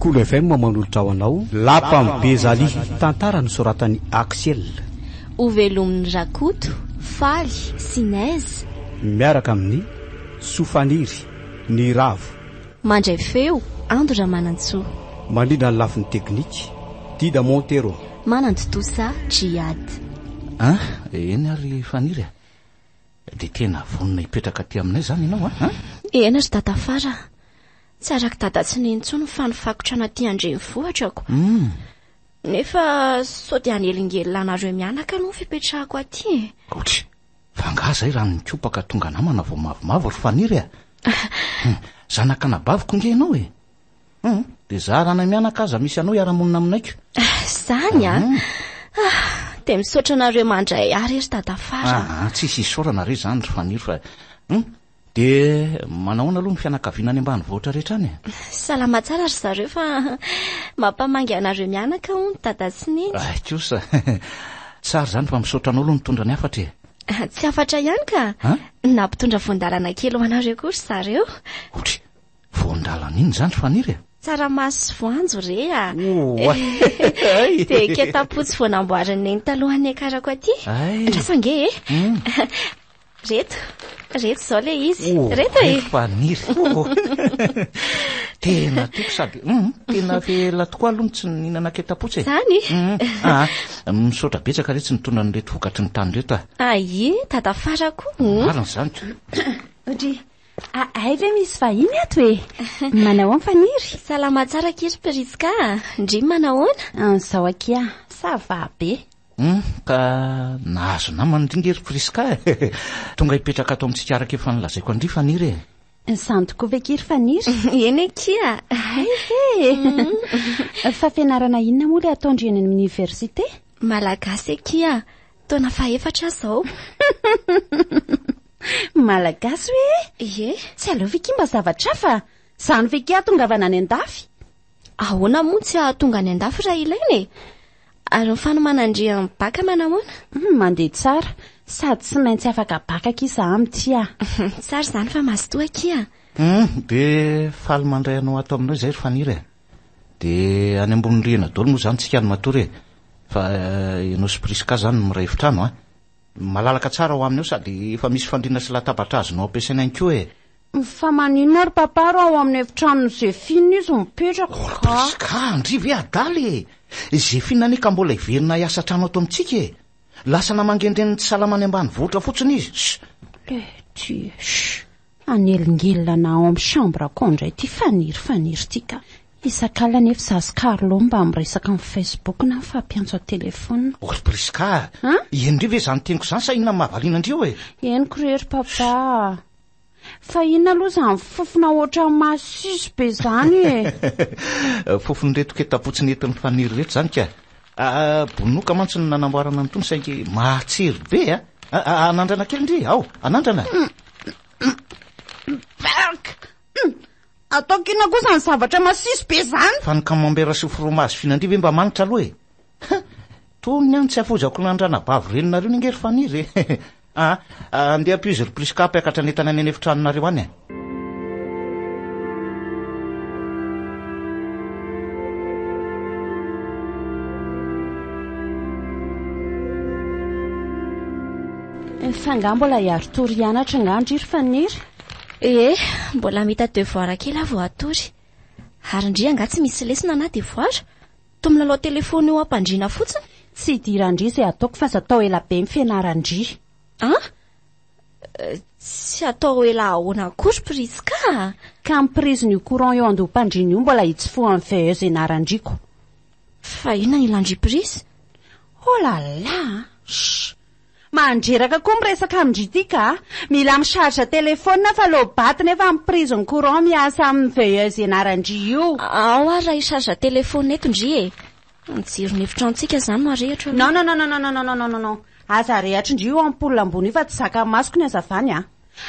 Kolo FM manolotra ho anao Lapan'i Bezaly, tantara nosoratan'i Axiel. Hovelomin'i Rakoto, Faly sy Nez. Miaraka amin'ny Sofaniry, Niravo. Mandray feo, Ando Ramanantsoa. Mandrindra ny lafiny teknika, Dida Montero. Manantontosa, Djihad. An, eny ary Faniry a! Dia tena vonona hipetraka aty aminay izany ianao an? An? Eny ry Dadafara a! Tsy arak'i Dada sy Neny intsony ny fanifakotrana aty an-drenivohitra ko. Nefa sao dia hanelingelina anareo mianaka aloha ny fipetrahako aty e! Aotra! Fa angaha izay raha nikopaka tonga namana vao mavomavo ry Faniry a! Hum, zanak'anabaviko nge ianao e! Hum, dia za ranay mianaka aza misy anao hiara-monina aminay ko. Izany an! Ah, dia misaotra anareo mandray ahy re ry Dadafara. Ah, tsisy isaorana re izany ry Faniry fa hum, dia manahoana aloha ny fianakaviana any ambanivohitra rehetra any e? Salama tsara ry zareo fa mampamangy anareo mianaka hono Dada sy Neny. Ay kosa, tsara izany fa misaotra anao aloha nitondra ny hafatra e. Tsy hafatra ihany ka, nampitondra voan-dalana kely ho anareo koa ry zareo. Otry, voan-dalana inona izany ry Faniry e? Tsaramaso sy voanjo re a! Oay! Dia ketapotsy vao namboarin'i Neny talohan'ny niakarako aty. Ay! Andraso ange e! Reto, reto izao ilay izy. Reto e! Faniry. Tena tiako sady hum, tena ela tokoa aloha no tsy nihinana ketapotsy e. Izany? Hum, ah, misaotra betsaka re tsy nitondra an'ireto vokatry ny tany ireto ah. Aie, dadafara koa. Marina izany ko. Odry, hay ve misy vahiny ato e? Manahoana Faniry? Salama tsara akia ry Prisca a. Ndry manahoana? Izao akia, ça va be. Hum, ka nahazo namana ndry nge ry Prisca e. Tonga hipetraka ato amintsika araka efa nolazaiko an-dry Faniry e. Izany tokoa ve akia ry Faniry? Eny akia. Hay ve e! Fa fianarana inona moa ilay ataon-dry eny amin'ny oniversite? Malagasy akia, taona fahefatra aho izao. Malagasy hoe? Ie. Tsy aleo ve akia mba zavatra hafa? Izany ve akia hahatongavana any an-dafy? Ahoana moa tsy hahatonga any an-dafy raha ilaina e? Ary ny fanomanan-dry amin'ny baka manahoana? Hum, mandeha tsara. Sady tsy maintsy afaka baka akia za amin'ity ah. Tsara izany fa mazotoa akia. Hum, dia faly mandray anao ato aminay izay ry Faniry e. Dia any ambony rihana daholo moa izany tsika no matory e. Fa ianao sy Prisca izany no miray efitrano an. Malalaka tsara ao aminy ao sady efa misy fandriana sy latabatra azonao ampiasaina ihany koa e. Fa maninona ry papa raha ao amin'ny efitranon'i Zéphine izy mipetraka Oh ry ka? Prisca, ndry ve adala e! Zéphine anie ka mbola hiverina hiasa trano ato amintsika e! Lasa namangy an-dreniny tsy salama any ambanivohitra fotsiny izy. Sh! Letty, sh! Hanelingelina anah ao amin'ny chambre-ko ao indray ity Faniry Faniry ity ka! Isak'alina anefa izaho sy Carlo mba miresaka amin'ny Facebook na mifampiantso an-telefaonina. Oh ry Prisca, An? henondry ve izany teniko izany sa inona no mahavaliana an-dry eo e? Henoko re ry papa a! Fa inona aloha izany fofona ohatran'ny masiso be izany e? Fofon'ireto ketapotsy nentin'i Faniry ireto izany ka. Bonoka mantsy no nanamboarana an'itony saingy matsiro be a! Anandrana kely ndry, ao, anandrana. Berk! Ataoko inona koa izany zavatra masiso be izany? Fa ny camembert sy fromage fihinan-dry ve mba manitra aloha e? Tony ny any tsy afoizako nandranabavy reninareo ny ange ry Faniry e! Ah, andeha ampio izy ry Prisca hampiakatra ny entana any an'efitranonareo any e! Fa angaha mbola hiari-tory hianatra angaha ndry ry Faniry? Ee, mbola hamita devoir kely aho vao hatory. Ary ndry angaha tsy misy lesona na devoir? Toa milalao telephone eo am-pandriana fotsiny. Tsy idiran-dry izay ataoko fa aza atao ela be ny fianaran-dry. An? Tsy atao ela ahoana akory Prisca a! Ka ny prise-n'io courant eo andoham-pandriana io mbola hitsofohan'ny veilleuse ianaran-driko. Fa inona ny ilan-dry prise? Oh là là a! Chut! Mandreraka koa miresaka amin-dry ity ka! Mila mi-charge telephone fa low bat nefa ny prise ny courant miasa amin'ny veilleuse ianaran-dry io. Ao ary raha hi-charge telephone eto ndry e! Ny jiron'ny efitranontsika izany no arehitro aloha. Non non non non non non non non non! Aza arehatrin-dry io ampoule ambony io fa tsy zakan'ny masoko ny hazavany a!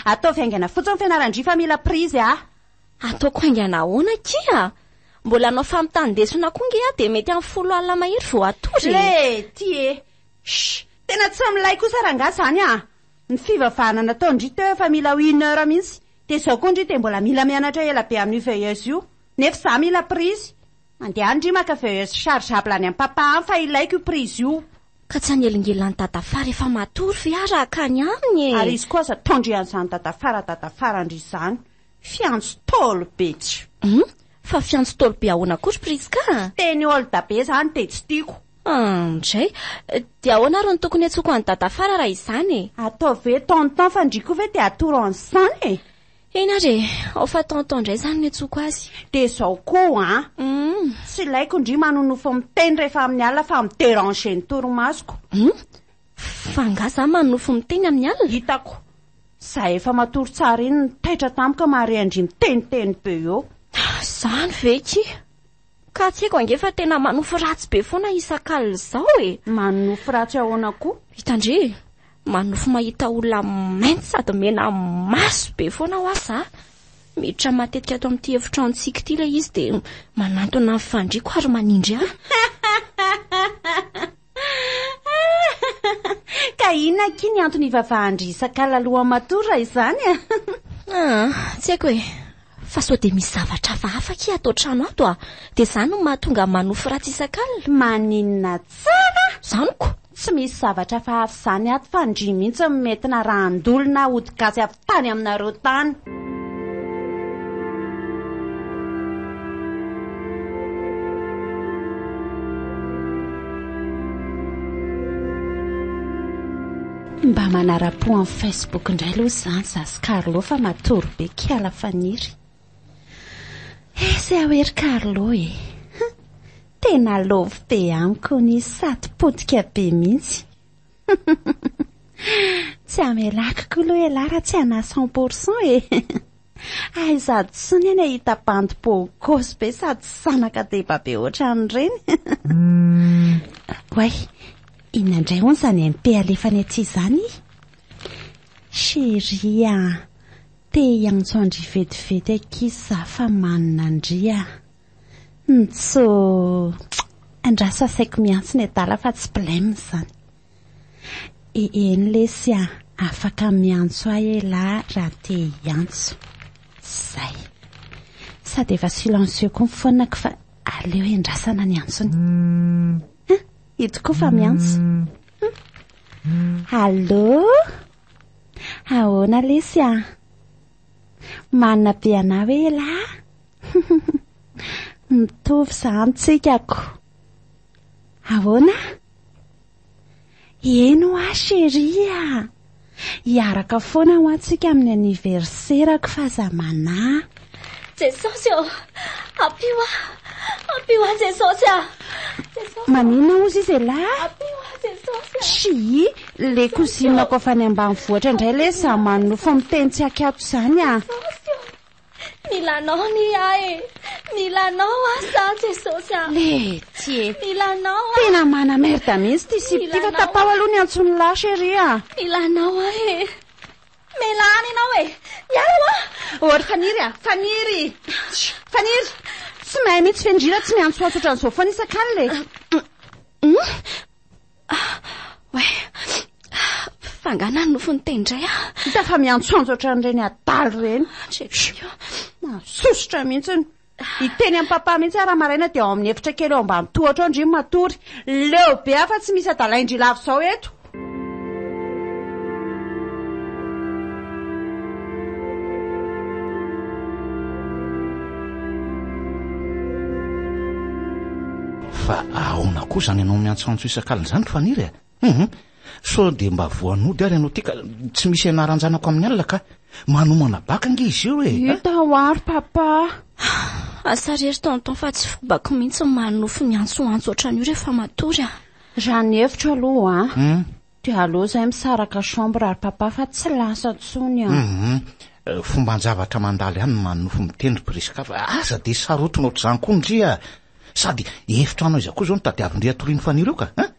Ataovy haingana fotsiny ny fianaran-dry fa mila prise ah! Ataoko haingana ahoana akia? Mbola hanao famitahan-desona koa nge aho dia mety amin'ny 10 alina mahery vao hatory e! Letty e! Shh! Tena tsy milay kosa rangahy zany ah! Ny fivavahana nataon-dry teo efa mila ho une heure mihitsy, dia izao koa ndry dia mbola mila mianatra ela be amin'io veilleuse io, nefa izaho mila prise. Andeha any ndry maka veilleuse chargeable any am papa any fa ilaiko io prise io. Ka tsy hanelingelina an'i Dadafara efa matory ve aho raha hakany aminy e? Ary izy koa aza tendry an'izany Dadafara Dadafara ndry izany. Fiantso Ntaolo be tsy. Hum, fa fiantso Ntaolo be ahoana koa ry Prisca a? Teny old be izany dia tsy tiako. Andray, dia ahoana ary no tokony hiantsoako an'i Dadafara raha izany e? Ataovy hoe tonton fa ndry koa ve dia atoro an'izany e? Eny ary e, ao fa tonton indray izany no iantsoako azy. Dia izao koa an! Hum. Tsy ilaiko ndry manonofy miteny rehefa amin'ny alina fa mi-deranger ny torimasoko. Hum, fa angaha za manonofy miteny amin'ny alina? Hitako. Za efa matory tsara iny no taitra tampoka mahare an-dry miteniteny be eo. Izany ve ki? Ka tsy haiko ange fa tena manofy ratsy be foana isak'alina izao e! Manofy ratsy ahoana koa? Hitan-dry e! Manofy mahita olona mainty sady mena maso be foana hoa za. Miditra matetika ato amin'ity efitranontsika ity ilay izy dia manantona ny fandriako ary manindry ahy. Ka inona akia ny antony ivavahan-dry isak'alina alohan'ny matory raha izany a? Ah, tsy haiko e. Fa sao dia misy zavatra hafahafa akia ato an-trano ato a? Dia izany no mahatonga manofy ratsy isak'alina? Maninona tsara? Izany ko! Tsy misy zavatra hafahafa izany ato fa ndry mihitsy no mety narahan-dolona ody gasy avy tany aminareo tany. Mba manara-po amin'ny Facebook indray aloha izany za sy Carlo fa matory be kiala faniry. Ese aho ery Carlo e! Tena love be amiko ny sady potika be mihitsy. Tsy amelako koa aloha elah raha tsy anà cent pour cent e! Aiza intsony any ahita bandy beau gosse be sady zanaka deba be ohatran'ireny. Oay, inona indray hono izany MP alefany aty izany? Chérie a, te hiantso an-dry vetivety akia za fa manina an-dry a. Ntsoo! Andraso asaiko miantso ny adala fa tsy blem izany. E eny lesy a, afaka miantso ahy elah raha te hiantso. Zay. Sady efa silencieux koa ny phone-ko fa aleo endrasana ny antsony. Hein, ito koa fa miantso. Hum. Allô? Ahoana lesy a? Manina be anah hoe elah? Mitovy izany tsika ko. Ahoana? Eny hoa chérie a! Hiaraka foana hoa tsika amin'ny anniversaire-ko fa aza manahy. Jesosy ô! Ampio aho! Ampio aho Jesosy a! Jesosy ô! Maninona hozy izy elah? Ampio aho Jesosy a! Tsia, le cousine-ko avy any ambanivohitra indray lesy za manonofy miteny tsy ankiato izany a! Jesosy ô! Mila anao anie aho e! Mila anao aho sa Jesosy a! Letsy e! Mila anao aho! Tena mana merde mihitsy ity sipa ity fa tapaho aloha ny antson'ny lahy chérie a! Mila anao aho e! Mialà any ianao e! Miala hoa! Oh ry Faniry a! Faniry! Faniry! Tsy mahay mihitsy ve ndry raha tsy miantsoantso ohatran'izao foana isak'alina e! Hum? Oay! Fa angaha nanonofy ny teny indray aho? Hita fa miantsoantso ohatran'ireny adala ireny. Andriamanitra ô! Mahasosotra mihitsy. Hiteny amin'i Papa mihitsy aho raha maraina dia ao amin'ny efitra kely ao ambany tohatra ao ndry no matory. Leo be aho fa tsy misy adalain-dry lava izao eto. Fa ahoana koa izany ianao miantsoantso isak'alina izany ry Faniry a? Hum, sao dia mba voan'ody ary ianao ity ka tsy misy ianaran-janako amin'ny alina ka. Manomana baka ange izy io e! Hita ho ary papa. Asa re ry tonton fa tsy fombako mihitsy ny manonofy miantsoantso ohatran'io rehefa matory a. Raha ny hevitro aloha an, dia aleo izahay misaraka chambre ry papa fa tsy lasa intsony an. Hum, fomban-javatra mandalo ihany ny manonofy miteny ry Prisca fa aza dia sarotiny ohatr'izany koa ndry a! Sady efitrano aiza koa izao no tadiavin-dry hatorian'i Faniry eo ka an!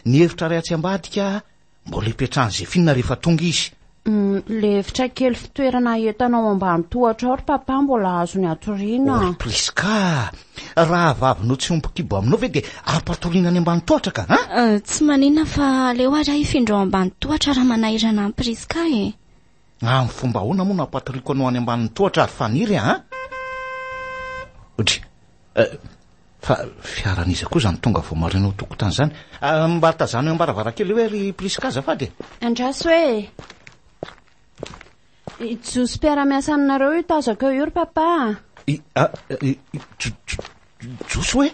Ny hevitra iray atsy ambadika mbola ipetrahan'i Zefina rehefa tonga izy. Humm, le efitra kely fitoerana entana ao ambany tohatra ao ry papa mbola azony atoriana. Ry Prisca a! Rahavavinao tsy omby kibo aminao ve dia ampatoriana any ambany tohatra ka an? Tsy maninona fa aleo ary aho hifindra ao ambany tohatra raha manahirana an'i Prisca e! Amin'ny fomba ahoana moa no ampatoriako anao any ambanin'ny tohatra ry Faniry a? Dry. Fa fiaran'iza koa izany tonga vao maraina ao tokotany izany? Ah, mba tazano eo am-baravarankely eo hoe ry Prisca azafady e. Andraso e. I Josy mpiara-miasa aminareo io tazako eo io ry papa a. I, ah, i, Jo- Jo- Josy hoe?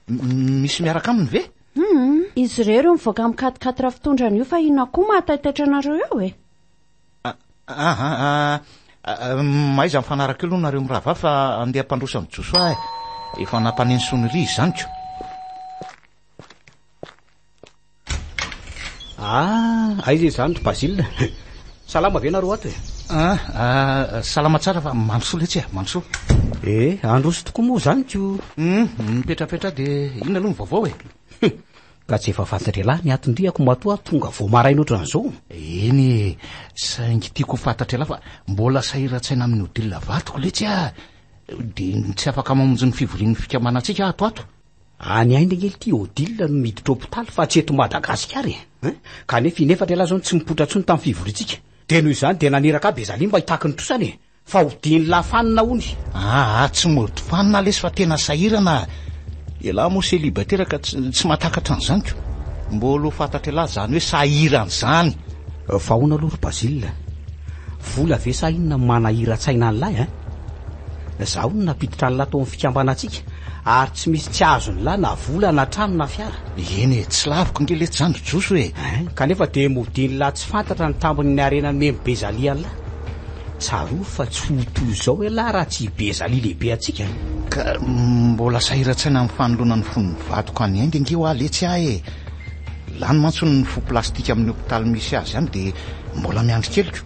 Misy miaraka aminy ve? Hum, izy irery io mivoaka amin'ny quatre quatre fitondrany io fa inona koa mahataitaitra anareo eo e? Aha, mahaiza mifanaraka eo aloha nareo mirahavavy fa andeha hampandroso an'i Josoa e. Efa nampaneno sonnerie izy izany ko. Ah, aiza izany ry Basile? Salama ve nareo ato e? Ah, ah, salama tsara fa mandrosoa letsy e, mandrosoa. Eh, handroso tokoa moa izany ko. Hum, mipetrapetra dia inona aloha ny vaovao e? Ka tsy efa fantatr'ialahy ny anton-diako matoa aho tonga vao maraina ohatran'izao. Eny e, saingy tiako ho fantatr'ialahy fa mbola sahiran-tsaina amin'ny Odile vadiko letsy ah. Dia tsy afaka mamonjy ny fivorian'ny fikambanantsika aho ato ato. Any Inde ange ity Odile no miditra hopitaly fa tsy eto Madagasikara e. Hein? Kanefa inefatra ialahy izao no tsy mipoitra intsony tamin'ny fivoriantsika. Dia noho izany dia naniraka ahy Bezalia mba hitaky ny trosany e. Fa hodian'lah fanina hony. Aa, tsy mody fanina lesy fa tena sahirana a! Elah moa célibataire ka tsy tsy mahatakatra an'izany ko. Mbôla ho fantatr'elah zany hoe sahirana zany. Fa ahoana aloha ry Basile? Vola ve sa inona no manahiran-tsaina an'lah eh? Zaho no nampiditra an'lah tao amin'ny fikambanantsika ary tsy misy tsy azon'lah na vola na trano na fiara. Eny e, tsy laviko ange letsy zany ry Joso e! Hein, kanefa dia modian'lah tsy fantatra ny tambin'ny harena nomen'i Bezalia an'lah. Tsarovy fa tsy ho toy izao ialahy raha tsy i Bezalia lehibe antsika. Ka mbola sahiran-tsaina amin'ny fanoloana ny fon'ny vadiko any Inde ange hoa letsy aho e! Lany mantsy hono ny fo plastika amin'ny hopitaly misy azy any dia mbola miandry kely ko.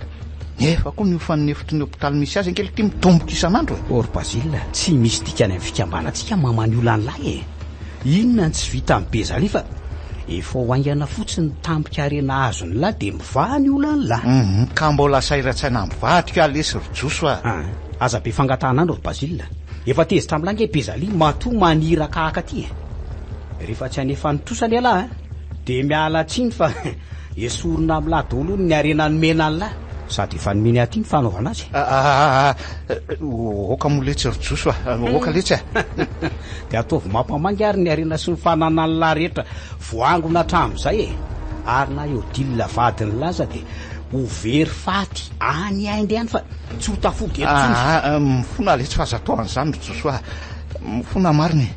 Nefa koa ny hofan'ny efitry ny hopitaly misy azy ange ity mitomboka isan'andro e! Ô ry Basile, tsy misy dikany amin'ny fikambanantsika mamany olan'lahy e! Inona no tsy vitan'i Bezalia fa efa ho haingana fotsiny ny tambin-karena azon'lah dia mivaha ny olan'lah. Hum, ka mbola sahiran-tsaina mivadika aho lesy ry Joso a! Ah, aza be fangatahana andro ry Basile. Efa tezitra amin'lah ange Bezalia matoa maniraka haka aty e! Rehefa tsy hanefa ny trosany ialahy a, dia miala tsiny fa esorina amin'lah daholo hono ny harena nomena an'lah. Sady efa nomeny aty ny fanaovana azy. Ah, oka moa letsy ry Joso a, oka letsy a! Dia ataovy mampamangy ary ny harena sy ny fananan'lah rehetra voaangona hatramin'izay e! Ary na i Odile vadin'lah aza dia ho very faty any Inde any fa tsy ho tafody eto intsony. Aa, mifona letsy fa aza atao an'izany ry Josoa a! Mifona marina e!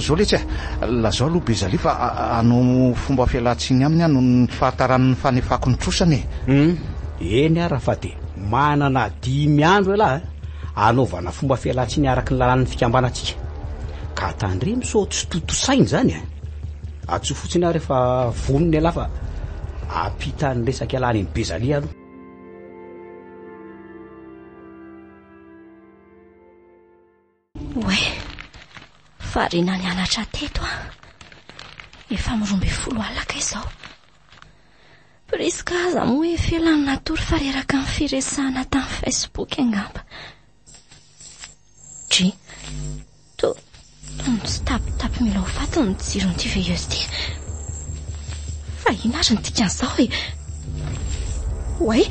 Zao letsy a! Lazao aloha Bezalia fa hanao fomba fialan-tsiny aminy aho noho ny fahataran'ny fanefako ny trosany e! Hum, eny ara fa dia manana dimy andro ialahy a! Anaovana fomba fialan-tsiny araka ny lalàn'ny fikambanantsika. Ka tandremo sao tsy tontosaina izany e! Antsoy fotsiny aho rehefa vonona ialahy fa hampita ny resaka ialahy any amin'i Bezalia aloha. Oay, variana nianatra teto aho. Efa amin'ny 12 alina kay izao. Prisca aza moa efa ela no natory fa reraka ny firesahana tamin'ny Facebook angamba. Dry, to toa mitsitapitapy mila ho faty ny jiron'ity veilleuse ity. Fa inona ary ny dikan'izao e? Oay,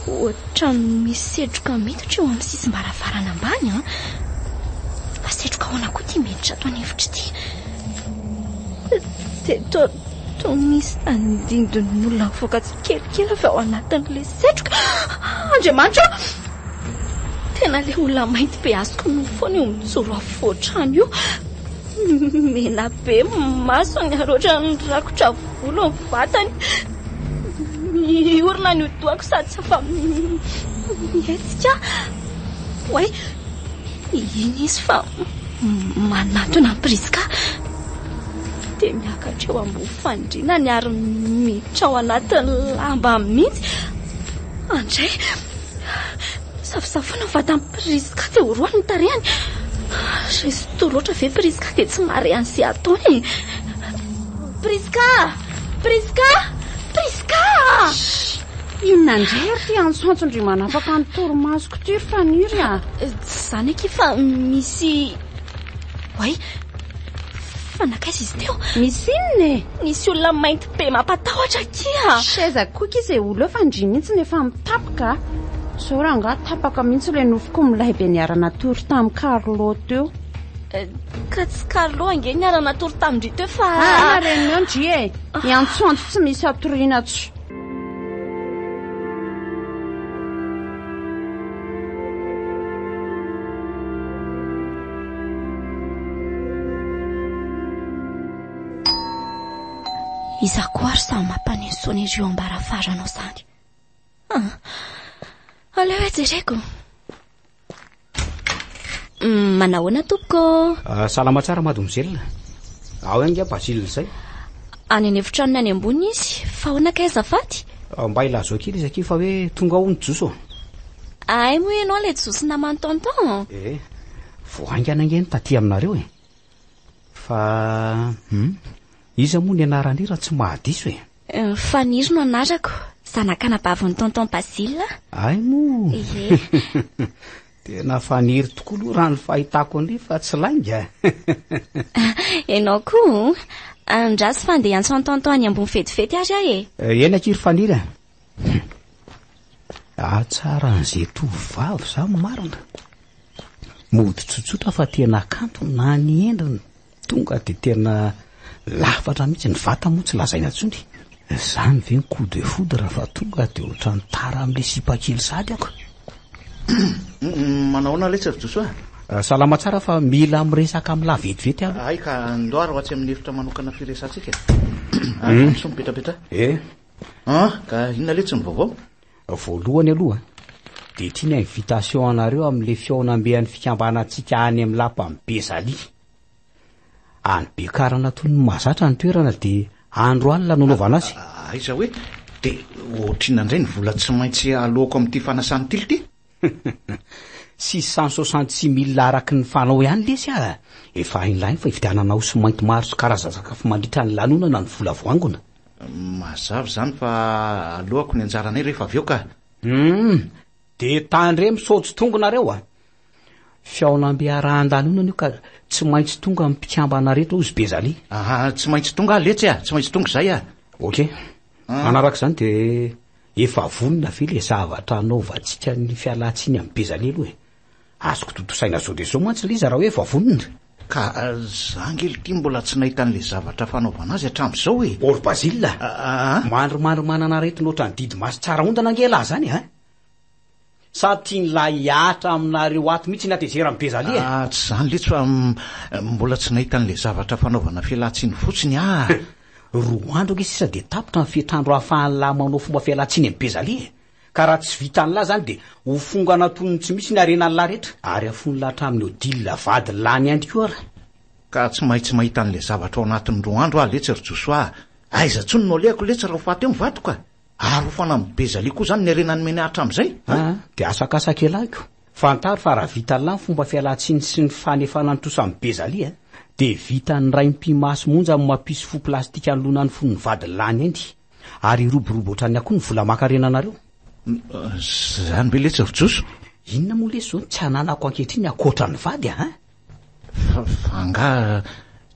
ohatran'ny misy setroka miditra eo amin'ny sisim-baravarana ambany an. Fa setroka ahoana koa ity miditra ato an'efitra ity? Dia toa Toa misy tandindon'olona mivoaka tsikelikely avy ao anatin'ilay setroka. Andriamanitra ô! Tena ilay olona mainty be azoko nofy foana io mijoro afovoan-trano io. Mena be ny masony ary ohatran'ny rakotra volo ny vatany. Miorina ny hodi-dohako sady tsy afa-mihetsika. Oay! Iny izy fa manatona an'i Prisca. Dia miakatra eo ambony fandriana ny ary miditra ao anatin'ny lamba mihitsy. Andray! Safosafona ny vatan'i Prisca dia horohany ny tarehiny. Resto loatra ve Prisca dia tsy mahare an'izay ataony e. Prisca! Prisca! Prisca! Inona indray ary ity antsoantson-dry manapaka ny torimasoko ity ry Faniry a? Tsy izany akia fa misy... Oay! Fa nankaiza izy teo? Misy inona e? Nisy olona mainty be mampatahotra akia! Seza koa akia izay olona eo fa ndry mihitsy no efa mitapaka a! Izao rangahy tapaka mihitsy ilay nofiko milay be niara-natory tamin'i Carlo teo. Ka tsy Carlo ange niara-natory tamin-dry teo fa... Ah, reniny eo ndry e! Iantsoantso tsy misy hatoriana tsy. Iza koa ary samy mampaneno sonnerie eo am-baravarana ao izany? Ah, aleo hoe jereko. Manahoana tompoko? Ah, salama tsara mademoiselle. Ao ihany nga Basile izay. Any an'efitranony any ambony izy. Fa ahoana kay azafady? Ah, mba ilazao kely izy akia fa hoe tonga ao ny Joso. Ay moa ianao ilay Joso naman'i tonton? Eh, vao haingana ange ny taty aminareo e. Fa hum, iza moa ny anaran'i raha tsy mahadiso e? Faniry no anarako, zanak'anabavin'i tonton Basile. Ay moa! Ie. Tena faniry tokoa aloha raha ny fahitako an-dry fa tsy lainga. Ianao koa? Andraso fa andeha hiantso an'i tonton any ambony vetivety ary aho e. Eny akia ry Faniry a. Hatsaran'izay tovovavy izany marina. Mody tsotsotra fa tena kanto na ny endriny. Tonga dia tena lafatra mihitsy, ny vata moa tsy lazaina intsony. Izany ve ny coup de foudre fa tonga dia ohatran'ny tara amin'ilay sipa kely sahady ako. Manahoana letsy ry Josoa? Salama tsara fa mila miresaka amin'lah vetivety aho. Hay ka ndao ary ho atsy amin'ny efitra manokana firesantsika. Ary soa mipetrapetraha. Eh. Ah, ka inona letsy ny vaovao? Voalohany aloha dia ity ny invitation anareo amin'ilay fihaonambe an'ny fikambanantsika any amin'ny lapan'i Bezalia. Any Bekarana toy ny mahazatra ny toerana dia andro alina no anaovana azy. Aiza hoe? Dia ohatrinona indray ny vola tsy maintsy aloako amin'ity fanasan'ny tily ity? 666 mille araky ny fanao ihany lesy a! Efa hain'lahy fa hividianana osy mainty maro sy karazan-tsakafo mandritra ny lanonana ny vola voangona. Mazava izany fa aloako ny anjaranay rehefa avy eo ka. Hum! Dia tandremo sao tsy tonga nareo a! Fihaonambe arahan-danonana io ka tsy maintsy tonga ny mpikambana rehetra hozy Bezalia. Aha, tsy maintsy tonga aho letsy a, tsy maintsy tonga izay a. Ok. Manaraka izany dia efa vonona ve ilay zavatra hanaovantsika ny fialantsiny amin'i Bezalia aloha e? Azoko tontosaina zao dia zao mantsy ilay izy raha hoe efa vonona. Ka za ange lty mbola tsy nahita an'ilay zavatra fanaovana azy hatramin'izao e. Or Basile a! Mandrimandry manana aretina ohatran'ny didy-maso tsara ondana ange elah zany a! Sa tian'lah hihatra aminareo ato mihitsy ny hatezeran'i Bezalia e? Ah, tsy izany letsy fa mbola tsy nahita an'ilay zavatra fanaovana fialantsiny fotsiny aho. Roa andro ange sisa dia tapitra ny fetr'andro ahafahan'lah manao fomba fialantsiny amin'i Bezalia e! Ka raha tsy vitan'lah izany dia ho fongana toy ny tsy misy ny harenan'lah rehetra. Ary hafon'lah hatramin'ny Odile vadin'lah any Inde koa ary. Ka tsy maintsy mahita an'ilay zavatra ao anatin'ny roa andro aho letsy ry Josoa a! Aiza intsony no alehako letsy raha ho faty eo ny vadiko a! Ary ho fanamby Bezalia koa izany ny harena nomeny ahy hatramin'izay a! Aa, dia asakasaka elah ko. Fantaro fa raha vitan'lah ny fomba fialan-tsiny sy ny fanefana ny trosa amin'i Bezalia, dia vitan'ny raim-pimasy monja ny mampisy fo plastika anoloana ny fon'ny vadin'lah any Inde. Ary hiroborobo ohatran'ny akoho ny vola aman-karena anareo. Izany ve letsy ry Joso? Inona moa lesy izao no tsy ananako ankehitriny ankoatra ny vady a? Fa fa angaha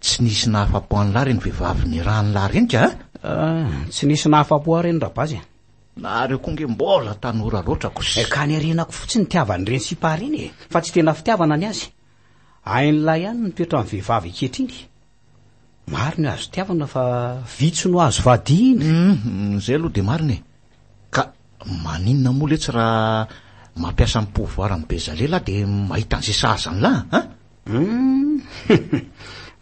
tsy nisy nahafapo an'lah ireny vehivavy nirahan'lah ireny ka a? Ah, tsy nisy nahafapo ahy ireny Rabazy a. Nareo koa nge mbola tanora loatra kosa. Eh, ka ny harenako fotsiny nitiavan'ireny sipa ireny e, fa tsy tena fitiavana ny azy. Hain'lah ihany ny toetran'ny vehivavy ankehitriny. Maro ny azo tiavana fa vitsy no azo vadiana. Hum, izay aloha dia marina e. Ka maninona moa letsy raha mampiasa ny pouvoir an'i Bezalela dia mahita an'izay sahaza an'lah an? Hum,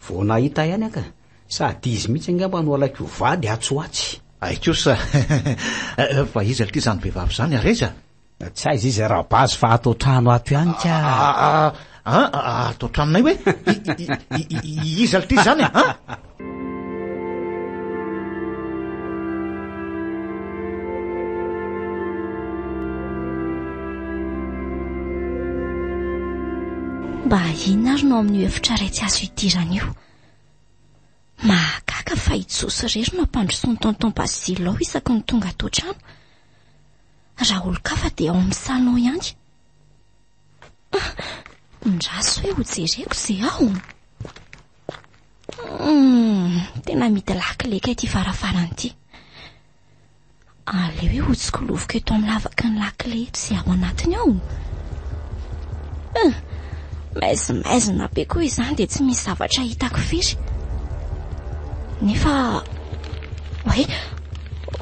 vao nahita ihany aho ka. Sady izy mihitsy angamba no alaiko ho vady atsy ho atsy. Hay kosa, fa iza lty izany vehivavy izany ary aiza? Tsy aiza izy Rabazy fa ato an-trano ato ihany ka. Ah, ato an-tranonay hoe? Iza lty izany a? Mba inona ary no ao amin'io efitra iray tsy azo idirana io? Mahagaga fa i Joso irery no ampandrosoan'i Tonton Basile ao isaky ny tonga ato an-trano. Raha olon-kafa dia ao amin'ny salon ihany. Ah, ndraso hoe hojereko izay ao. Hmm, tena midy lakile kay ity varavarana ity. Aleo hoe hotsikoloviko eto amin'ny lavaky ny lakile eto izay ao anatiny ao. Ah, Maizimaizina be koa izany dia tsy misy zavatra hitako firy. Nefa, oay,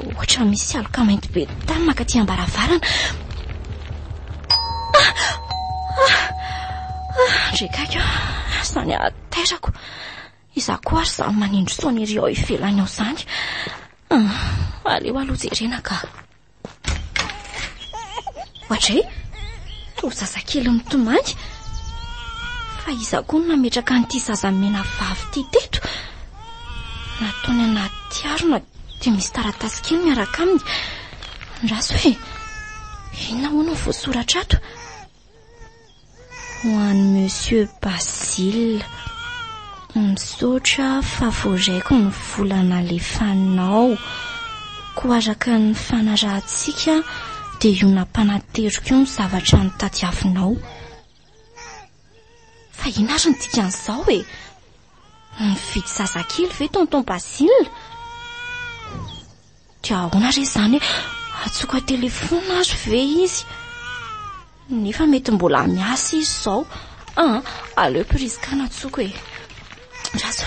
ohatra misy aloka mainty be tany mankaty am-baravarana. Ah! Ah! Ah! Ndrekaiky ah! Izany hatairako. Izaho koa ary izany manindry sonnerie ao ivelany ao izany. Ah, aleo aloha jerena ka. Oadray, toa zazakely mitomany. Fa iza koa no nametraka an'ity zaza mena vavy ity teto? Nataony anaty harona dia misy taratasy kely miaraka aminy. Andraso e! Inona hono no voasoratra ato? Ho an'i Monsieur Basile. Misaotra fa voaraiko ny vola nalefanao. Koa araka ny fanarahantsika dia io nampanateriko io ny zavatra notadiavinao. Fa inona ary ny dikan'izao e? Nividy zazakely ve Tonton Basile? Dia ahoana re izany hoe antsoiko an-telefaonina ary ve izy? Nefa mety mbola miasa izy izao. Ah, aleo Prisca no antsoiko e. Andraso.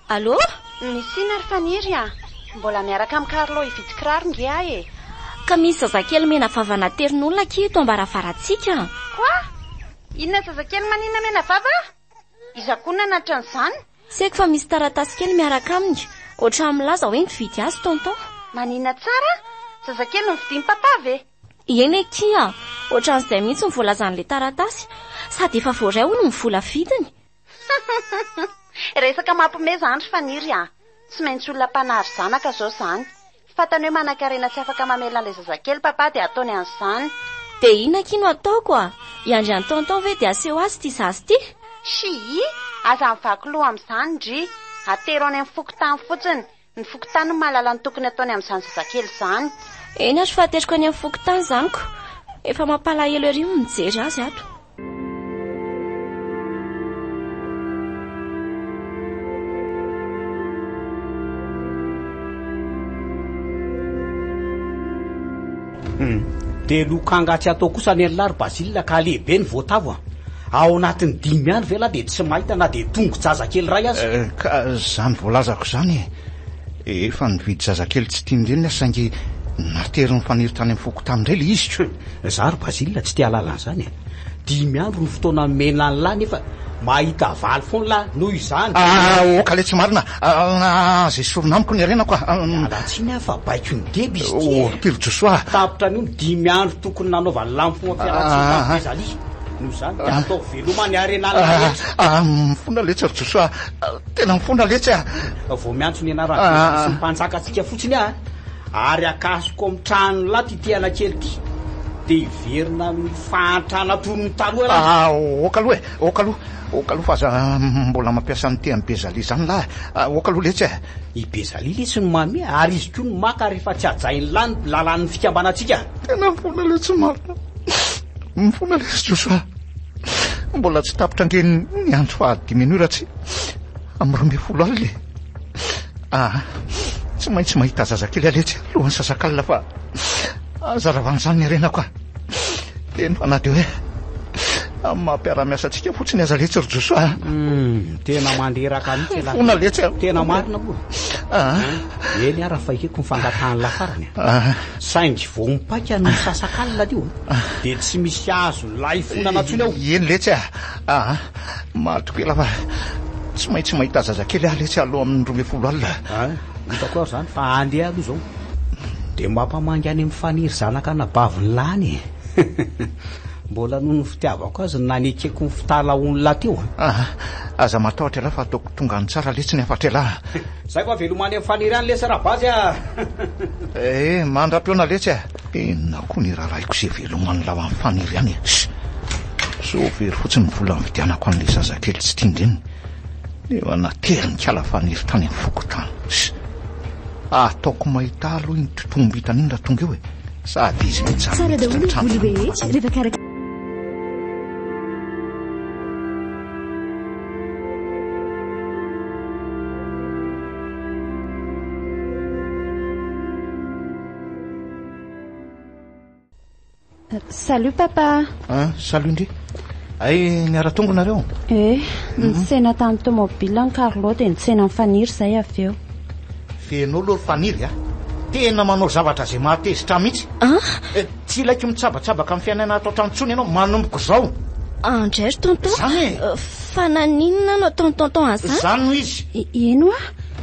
Allô? Misy inona ry Faniry a? Mbola miaraka amin'i Carlo hividy kiraro nge aho e. Ka misy zazakely mena vava naterin'olona akia eto am-baravarantsika. Quoi? Inona zazakely maninona mena vava? Iza koa no nanatitra an'izany? Tsy haiko fa misy taratasy kely miaraka aminy, ohatran'ny milaza hoe nividy azy tonton. Manina tsara? Zazakely novidian'i papa ve? Eny akia, ohatran'izay mihitsy ny voalazan'ilay taratasy, sady efa voaray hono ny vola vidiny. Resaka mampiomehy izany ry Faniry a! Tsy maintsy olona mpanary zanaka izao izany. Fantany hoe manankarena tsy afaka mamelona an'ilay zazakely papa dia ataony an'izany. Dia inona akia no ataoko a? Hiandry an'i tonton ve dia aseho azy ity zaza ity? Shii! Aza mivaky loha amin'izany ndry! Atero any amin'ny fokontany fotsiny. Ny fokontany no mahalala ny tokony ataony amin'izany zazakely izany. Eny ary fa ateriko any amin'ny fokontany izany ko! Efa mampalahelo ery ny mijery azy ato. Hmm. Dia lokanga tsy atao kosa ny an'lah ry Basile ka lehibe ny voatavo a. Ao anatin'ny dimy andro ve lah dia tsy mahita na dia tongo-jaza kely iray aza? Eh, ka zany voalazako zany e. Efa nividy zazakely tsy tian-dreniny aho saingy naterin'ny faniry tany amin'ny fokontany indray ilay izy ko. Za ry Basile tsy te hahalala an'izany e. Dimy andro ny fotoana nomena an'lah nefa mahita valy foana lah noho izany. Ah, ok le tsy marina. Ah, aza esorina amiko ny harenako ah. Miala tsiny aho fa baikon'ny deba izy ity e. Oh, Pir Josoa. Tapitra an'io ny dimy andro tokony nanaovan'lah ny fomba fialantsiny tamin'i Bezalia. Noho izany dia ataovy veloma ny harenan'lah rehetra. Ah, mifona letsy ry Josoa. Tena mifona letsy ah. Vao miantso ny anaran'i Jesosy sy ny mpanjakantsika fotsiny aho, ary akasoko amin'ny tranon'lah ity tehana kely ity, dia hiverina amin'ny fahantrana toy ny taloha ialahy. Ah, ok aloha e, ok aloha, ok aloha fa aza mbola mampiasa ny tehan'i Bezalia izany lah e. Ok aloha letsy e. I Bezalia letsy no manome, ary izy koa no maka rehefa tsy hajain'lah ny lalàn'ny fikambanantsika. Tena mifona letsy marina. Mifona letsy Josoa. Mbola tsy tapitra ange ny andro fahadimy anio raha tsy amin'ny 12 alina e. Ah, tsy maintsy mahita zazakely aho letsy alohan'ny sasakalina fa aza ravan'izany ny harenako ah. Eny fa na dia hoe amin'ny maha mpiara-miasa antsika fotsiny aza letsy ry Josoa. Hmm, tena mandreraka mihitsy ialahy. Fona letsy ah. Tena marina moa. Ah. Eny ara fa ekeko ny fangatahan'ny lafarany. Ah. Saingy vao mipaika ny misasakalina io dia tsy misy azo laifonana intsony ao. Eny letsy a! Aa, mahatoky ela fa tsy maintsy mahita zazakely aho letsy aloha amin'ny 12 alina. Ah, hitako ary izany fa andeha aloha izao. Dia mampamangy any amin'ny Faniry zanaka anabavin'i Lany e. Mbola noho ny fitiavako azy no nanekeko ny fitalahoan'i lahy teo. Aa, aza matahotra ialahy fa ataoko tonga any tsara letsy ny hafatry ialahy. Zay va veloma any amin'ny Faniry any lesy Rabazy a! Eh, mandra-pihaona letsy a! Inona koa ny raharahiko izay veloman'ny lahy amin'ny Faniry any e! Sao very fotsiny ny vola nividianako an'ilay zazakely tsy tian-dreniny, nefa naterin'ny kala Faniry tany amin'ny fokontany. Ataoko mahita aloha iny totohom-bintana iny raha tonga eo e! Sady izy mihitsy izany Tsara miditra daholo ny ny trano voly izany no rehetra rehefa karakaraina. Salut papa. Ah, salut ndry. Hay niara-tonga nareo? Eh, nitsena tamin'ny tomobile ny Carlo dia nitsena an'i Faniry izay avy eo. Feno aloha ry Faniry a! Tena manao zavatra izay mahatezitra ahy mihitsy. An? Tsy ilaiko mitsabatsabaka amin'ny fiainana ato an-trano intsony ianao manomboka izao. Andray ry tonton. Izany e! Fa naninona no ataon'i tonton an'izany? Izany no izy. Eny hoa,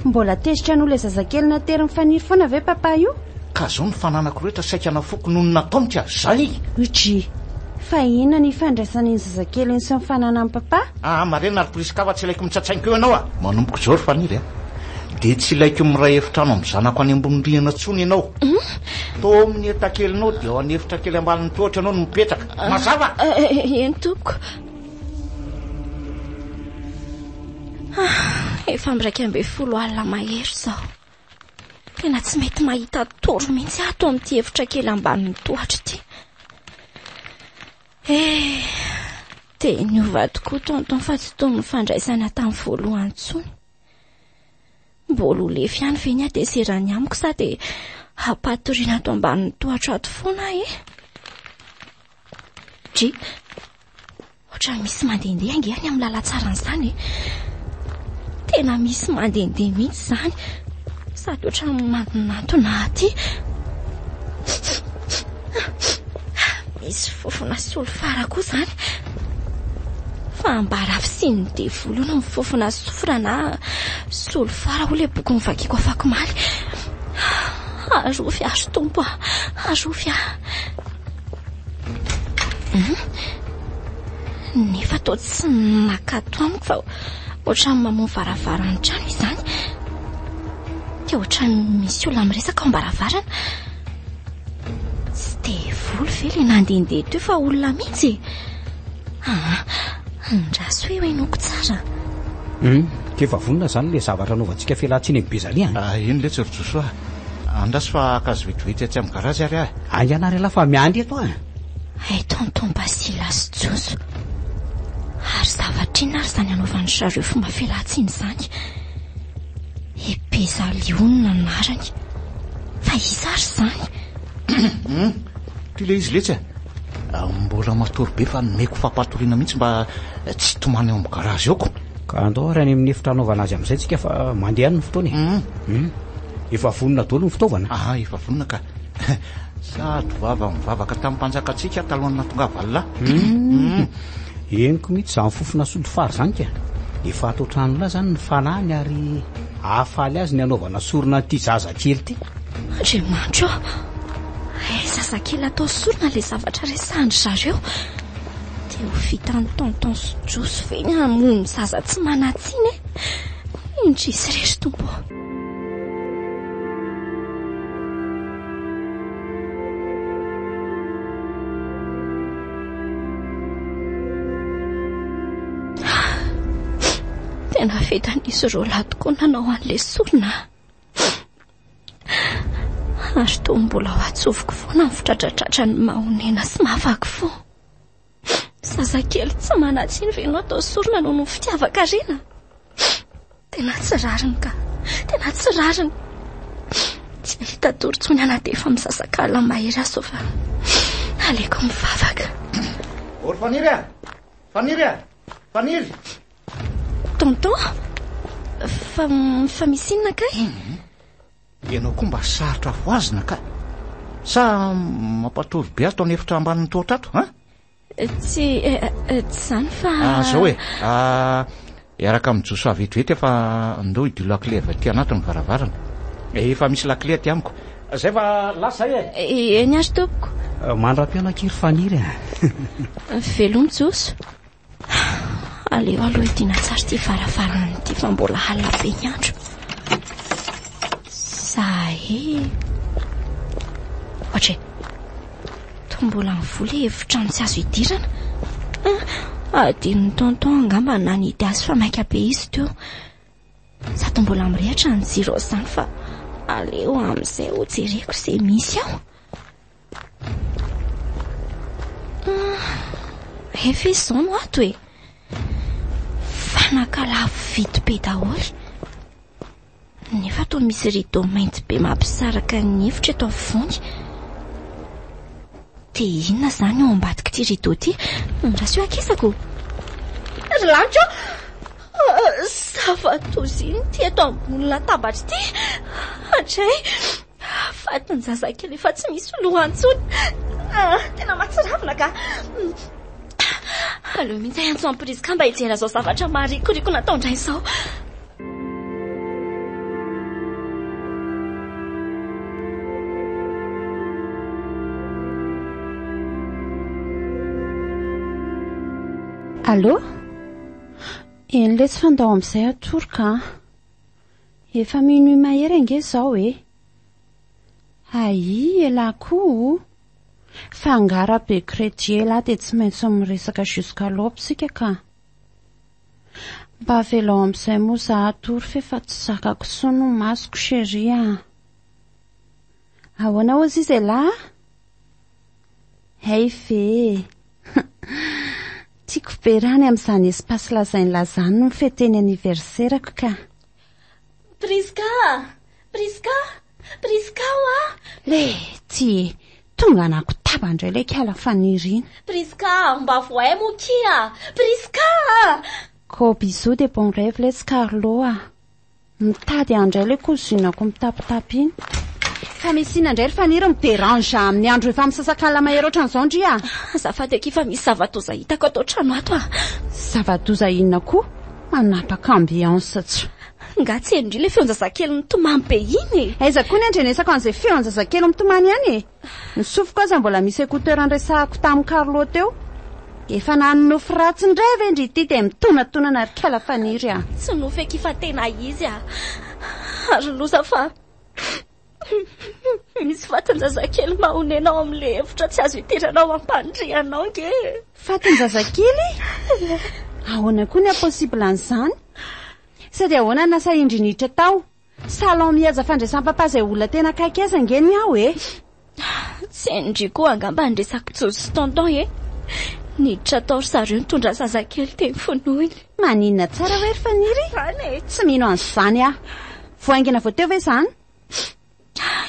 mbola tezitra noho ilay zazakely naterin'i Faniry foana ve papa io? Ka zao ny fananako rehetra saika nafoko noho ny nataony ka zay! Dry, fa inona ny ifandraisan'iny zazakely iny sy ny fananan'i papa? Aa marina ry Prisca fa tsy ilaiko mitsatsainka eo ianao a! Manomboka izao ry Faniry a! Dia tsy ilaiko miray efitrano amin'ny zanako any ambony rihana intsony ianao. Toa amin'ny entakelinao dia ao an'efitra kely ambanin'ny tohatra ianao no mipetraka. Mazava? Eny tompoko. Ah, efa amin'ny 11 alina mahery izao. Tena tsy mety mahita tory mihitsy ato amin'ity efitra kely ambanin'ny tohatra ity. Eh, dia niova tokoa tonton fa tsy toy ny fandraisana tamin'ny voalohany intsony. Mbola ho lefy ihany ve ny hatezerany amiko sa dia hampatoriana ato ambanin'ny tohatra ato foana aho eh? Dry, Ohatran'ny misy mandehandeha ange any amin'ny lalan-tsaran'izany e. Tena misy mandehandeha mihitsy izany. Sady ohatran'ny manantona aty. Misy fofona solifara koa izany. Fa ambara fisian'ny devoly io no mifofona sofra na solifara hoy ilay boky novakiako afakomaly. Arovy ahy ry Tompo a! Arovy ahy. Hmm? Nefa toa tsy nakato amiko fa ohatran'ny mamoha varavaran'ny trano izany. Dia ohatran'ny misy olona miresaka ao am-baravarana. Tsy devoly ve ilay nandehandeha teo fa olona mihitsy e? Ah, andraso hoe henoiko tsara. Hmm, ka efa vonona izany ilay zavatra anaovantsika fialantsiny amin'ny Bezalia. Ah, eny letsy ry Josoa. Andraso fa haka azy vetivety atsy amin'ny garazy ary aho. Haingana ary ialahy fa miandry eto aho. Hay tonton Basila sy Joso. Ary zavatra inona ary izany anaovan'ny zareo fomba fialantsiny izany? I Bezalia hono no anarany. Fa iza ary izany? Hum, ty ilay izy letsy a. Ah, mbola matory be fa nomeko fampatoriana mihitsy mba tsy hitomany ao amin'ny garazy ao ko. Ka andao ary any amin'ny efitra hanaovana azy amin'izay tsika fa mandeha any ny fotoana e. Hum. Efa vonona daholo ny fitaovana? Aha, efa vonona ka. Sady vava mivavaka tamin'ny mpanjakantsika aho talohan'ny nahatongavany lahy. Hmm. Henoko mihitsy izany fofona solifara izany ka. Efa ato an-trano lahy izany ny fanahiny ary hahafaly azy ny hanaovana sorona an'ity zazakely ity. Andriamanitra ô! Hay zazakely atao sorona ilay zavatra resahan-dry zareo. Dia ho vitan'i tonton sy Joso ve ny hamono zaza tsy manan-tsiny e? Indrisy re ry Tompo ô! Tena vitan'izy roa lahy tokoa nanao an'ilay sorona. Ary toa mbola ho atsoviko foana ny fitratratratra ny mahonena sy mahavaky fo. Zazakely tsy manan-tsiny ve no atao sorona noho ny fitiavan-karena? Tena tsy rariny ka. Tena tsy rariny. Tsy hahita tory intsony aho na dia efa misasak'alina mahery aza fa aleoko mivavaka. Ô ry Faniry a! Faniry a! Faniry! Tonton, fa, fa misy inona kay? Ianao koa mba sarotra fohazina ka. Sa mampatory be ato an'efitra ambanin'ny tohatra ato, an? Tsy, tsy izany fa... Ah, zao e. Ah, hiaraka amin'i Josoa vetivety aho fa ndao hidio lakile avy aty anaty ny varavarana. Efa misy lakile aty amiko. Zay fa lasa zay e. Eny ary tompoko. Mandra-pihaona akia ry Faniry a. Veloma Joso. Aleo aloha hidiana tsara ity varavarana ity fa mbola alina be ny andro. Zahay. Ohatra e. Toa mbola mivola ilay efitrano tsy azo idirana. Ah, adinon'i tonton angamba nanidy azy fa maika be izy teo. Sady mbola mirehitra ny jiro ao izany fa aleo amin'izay ho jereko izay misy ao. Ah, efa izy izao no ato e. Fanaka lafo vidy be daholo. Nefa toa misy rideau mainty be mampisaraka ny efitra eto afovoany. Dia inona izany ao ambadik'ity rideau ity? Andraso eo akisako. Ry lanitra ô! Zava-doza inona ity eto ambony latabatra ity? Hatray! Fatin-jazakely efa tsy misy loha intsony. Tena mahatsiravina ka! Aleo mihitsy aho hiantso an'i Prisca mba hijery an'izao zavatra maharikoriko nataon-dray izao. Allô? Eny letsy fa ndao amin'izay hatory ka. Efa minuit mahery ange izao e. Aii, elah koa o. Fa angaha raha be crédit elah dia tsy maintsy miresaka jusqu'à l'aube isika ka. Mba avelao amin'izay moa za hatory f'efa tsy zakako intsony ny masoko chérie a! Ahoana hozy izy elah? Hay ve e! Tiako be raha any amin'izany espace lazain'lah izany no mi-fêter ny anniversaire-ko ka! Prisca! Prisca! Prisca hoa! Letsy e! Tonga nakotaba indray ilay kala faniriana. Prisca, mba voay moa kia! Prisca a! Gros bisous de bon rêve letsy Carlo a! Mitady ahy indray ilay cousine-ko mitapitapy iny. Fa misy inona indray ry Faniry mi-derange amin'ny andro efa misasak'alina mahery ohatran'izao ndry a! Azafady akia fa misy zava-doza hitako ato an-trano ato a! Zava-doza inona koa? Manapaka ambiance tsy. Nga tsy henondry ilay feon-jazakely mitomany be iny e! Aiza koa ny andrenesako an'izay feon-jazakely mitomany ihany e! Ny sofiko aza mbola misy écouteur niresahako tamin'i Carlo teo. Efa nanonofy ratsy indray ve ndry ity dia mitonatonana ry kala Faniry a! Tsy nofy akia fa tena izy a! Ary loza fa misy fatin-jazakely mahonena ao amin'ilay efitra tsy azo idirana ao am-pandriana ao ange e! Fatin-jazakely? Ahoana koa ny haha-possible an'izany? Sady ahoana no nasahin-dry niditra tao? Salon mihaja fandraisam-papa izay olona tena akaiky azy ange ny ao e! Tsy hain-dry koa angamba ny resak'i Jojo sy Tonton e! Niditra tao ry zareo nitondra zazakely teny fonoiny. Maninona tsara hoe ry Faniry? Izany e! Tsy mino an'izany aho. Vao haingana vao teo ve izany?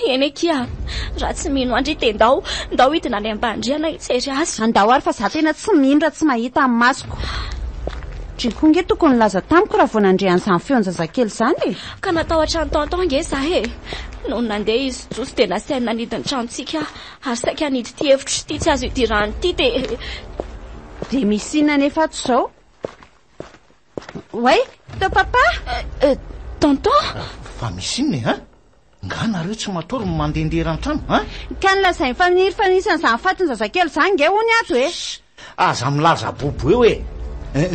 Eny akia, raha tsy mino an-dry dia ndao, ndao hidina any ambany rihana hijery azy. Andao ary fa za tena tsy mino raha tsy mahita amin'ny masoko. Dry koa nge tokony nilaza tamiko raha vao nandre an'izany feon-jazakely izany e! Ka natahotra an'i Tonton nge za e! Nony nandeha izy Jojo dia nasainy nanidy ny tranontsika aho, ary saika hanidy ity efitro ity tsy azo idirana ity dia. Dia misy inona anefa ato izao? Oay, to papa! Tonton! Fa misy inona e, hein? Nga nareo tsy matory no mandehandeha eran-trano, hein? Ka nolazain'i Faniry fa nisy an'izany fatin-jazakely izany nge hono ato e! Ssss! Aza milaza bobo eo e!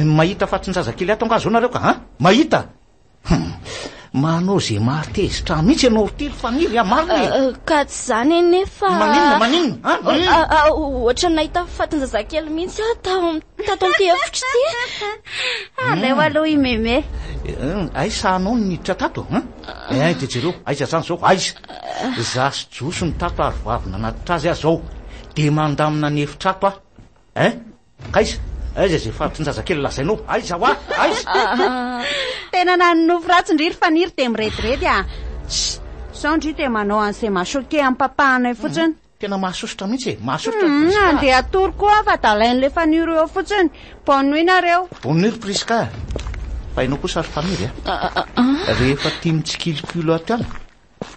Mahita fatin-jazakely ato angaha zao nareo ka, hein? Mahita? Hum! Manao ze mahatezitra ahy mihitsy ianao ry Faniry a, marina e! Ka tsy izany anefa. Maninona, maninona, hein? Maninona? Ohatran'ny nahita fatin-jazakely mihitsy aho tao tato amin'ity efitra ity. Aleo aloha i Mémé. Aiza anao no niditra tato, hein? Eh, dia jereo, aiza izany izao, aiza? Za sy Joso no tato ary vao avy nanatitra azy aho izao. Dia mandamina ny efitra ato aho. Hein? Aiza? Aiza izay faritrin-jazakely lazainao? Aiza hoa? Aiza? Tena nanonofy ratsy ndry ry Faniry dia mirediredy ah. Tss! Sao ndry dia manao an'izay maha choqué an'i papa anay fotsiny. Tena mahasosotra mihitsy e! Mahasosotra ry Hum, Prisca. andeha hatory koa aho fa dalain'ilay Faniry eo fotsiny. Bonne nuit nareo. Bonne nuit ry Prisca. Fa ianao kosa ry Faniry a! Rehefa tia mitsikilikilo ato ihany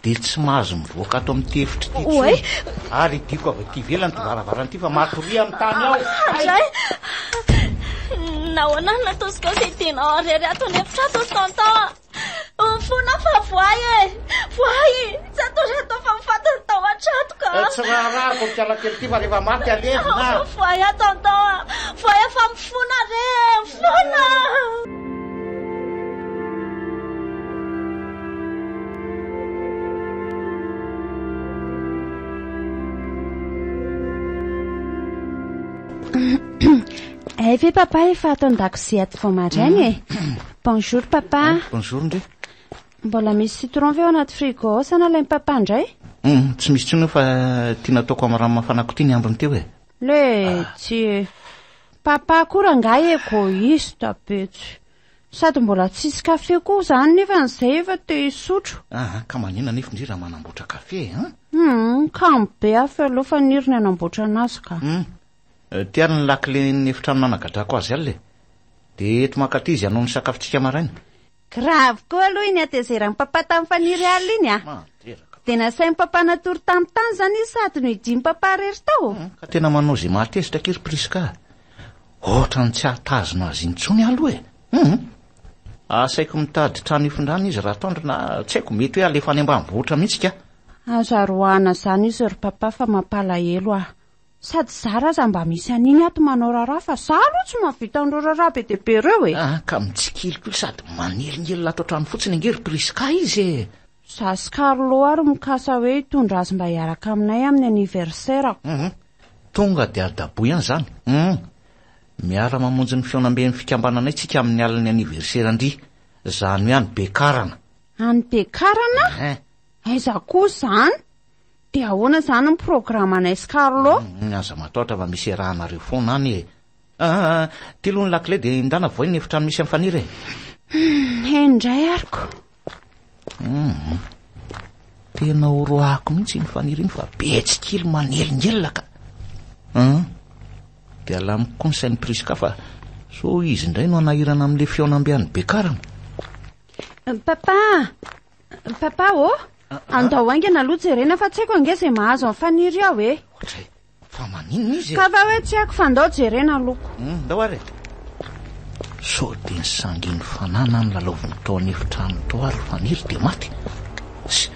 dia tsy mahazo mivoaka ato amin'ity efitra ity intsony. Oay! Ary hidiako avy aty ivelany ity varavarana ity fa matoria amin'ny tany ao. Andray! Nahoana no natosikao izay tianao irery ato an'efitra ato ry tonton a? Mifona fa voay e! Voay! Tsy atoro atao fa mifaty ny tao an-trano ka! Tsy raharahako ity alakely ity fa rehefa maty alevina. Voay aho tonton a! Voay aho fa mifona re e! Mifona! Hay ve papa efa ato an-dakozia ato vao maraina e? Bonjour papa. Bonjour ndry. Mbola misy citron ve ao anaty frigo ao sa nalain'i papa indray? Hum, tsy misy intsony fa ty nataoko amin'ny rano mafana ko ty ny ambiny teo e. Letsy e. Papa koa rangahy égoïste be tsy. Sady mbola tsisy kafe koa izany nefa izay efa te hisotro. Aa, ka maninona anefa ndry raha manamboatra kafe an? Hum, kamo be aho fa aleo Faniry ny hanamboatra anazy ka. Hum, ty ary ny lakilen'ny efitrano nanagadrako azy alina e. Dia eto mankaty izy hanao ny sakafontsika maraina. Grave koa aloha iny hatezeran'i papa tamin'i Faniry alina iny a. Mandreraka. Dia nasain'i papa natory tamin'ny tany izany izy sady nohidian'i papa irery tao. Hum, ka tena manao izay mahatezitra akia ry Prisca a. Ohatran'ny tsy hahatazona azy intsony aloha e! Hum! Asaiko mitady trano hifindrana izy raha atoandro na tsy haiko, mety hoe alefa any ambanivohitra mihitsy ka! Aza roahana izany izy ry papa fa mampalahelo aho. Sady zara aza mba misy an'iny ato manao raharaha fa za aloha tsy mahavita an'ireo raharaha be dia be ireo e! Ah, ka mitsikilikily sady manelingelina ato an-trano fotsiny ange ry Prisca izy e! Za sy Carlo ary mikasa hoe hitondra azy mba hiaraka aminay amin'ny anniversaire-ko. Hum, tonga dia adaboy ihany izany. Hum, miara mamonjy ny fihaonamben'ny fikambananay tsika amin'ny alin'ny anniversaire-ndry. Izany hoe any Bekarana. Any Bekarana? Hein. Aiza koa izany? Dia ahoana izany ny programanay sy Carlo? Hum, aza matahotra fa misy iarahanareo foana any e. Ah, ty aloha ny lakile dia indana voay ny efitrano misy an'i Faniry e. Hum, eny indray ary ko. Hum, tena horoahako mihitsy iny Faniry iny fa be tsikilo manelingelina ka. Hum, dia alamiko koa ny sain'i Prisca fa sao izy indray no hanahirana amin'ilay fihaonambe any Bekarana. Papa, papa ô, andao haingana aloha jerena fa tsy haiko ange izay mahazo an'i Faniry ao e. Ohatray. Fa maninona izy e? Ka fa hoe tsy haiko fa ndao jerena aloha. Hum, ndao ary e. Sao dia ny sangin'ny fanahy na ny lalaovin'ny tao an'efitrano tao ary Faniry dia maty? Sy,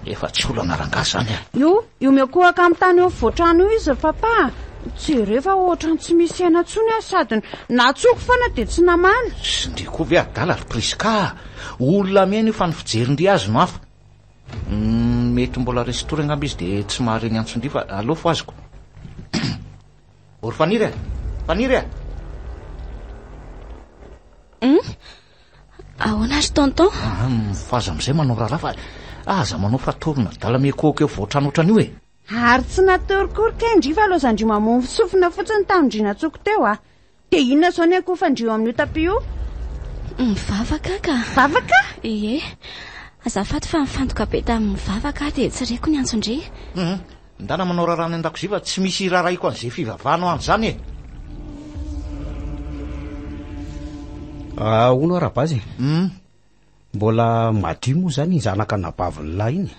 nefa tsy olana rangahy izany a. Io, io miankohoka amin'ny tany eo afovoan-trano io izy ry papa a. Jereo fa ohatran'ny tsy misy aina intsony aho sady natsoko foana dia tsy namaly. Sy ndry koa ve adala ry Prisca a? Olona miaina io fa ny fijerin-dry azy no hafa. Mety mbola resin-tory angamba izy dia tsy mahare ny antson-dry fa aleo fohaziko. Ory Faniry a! Faniry a! Hum? Ahoana ry tonton? Ah, mifohaza amin'izay manao raharaha fa aza manao fatorona adala mihekoheko eo voatrano ohatran'io e! Ary tsy natory kory kay ndry fa laozan-dry mamono sofina fotsiny tamin-dry natsoko teo a! Dia inona izao ny akofa-ndry eo amin'io tapis io? Mivavaka aho ka. Vavaka? Ie. Azafady fa nifantoka be tamin'ny vavaka aho dia tsy reko ny antson-dry. Hum. Ndana manao raharaha any an-dakozia fa tsy misy irarahiko an'izay fivavahana any izany e. Ah, hono aho Rabazy e. Hum. Mbola madio moa izany iny zanak'anabavin'ny lahy iny?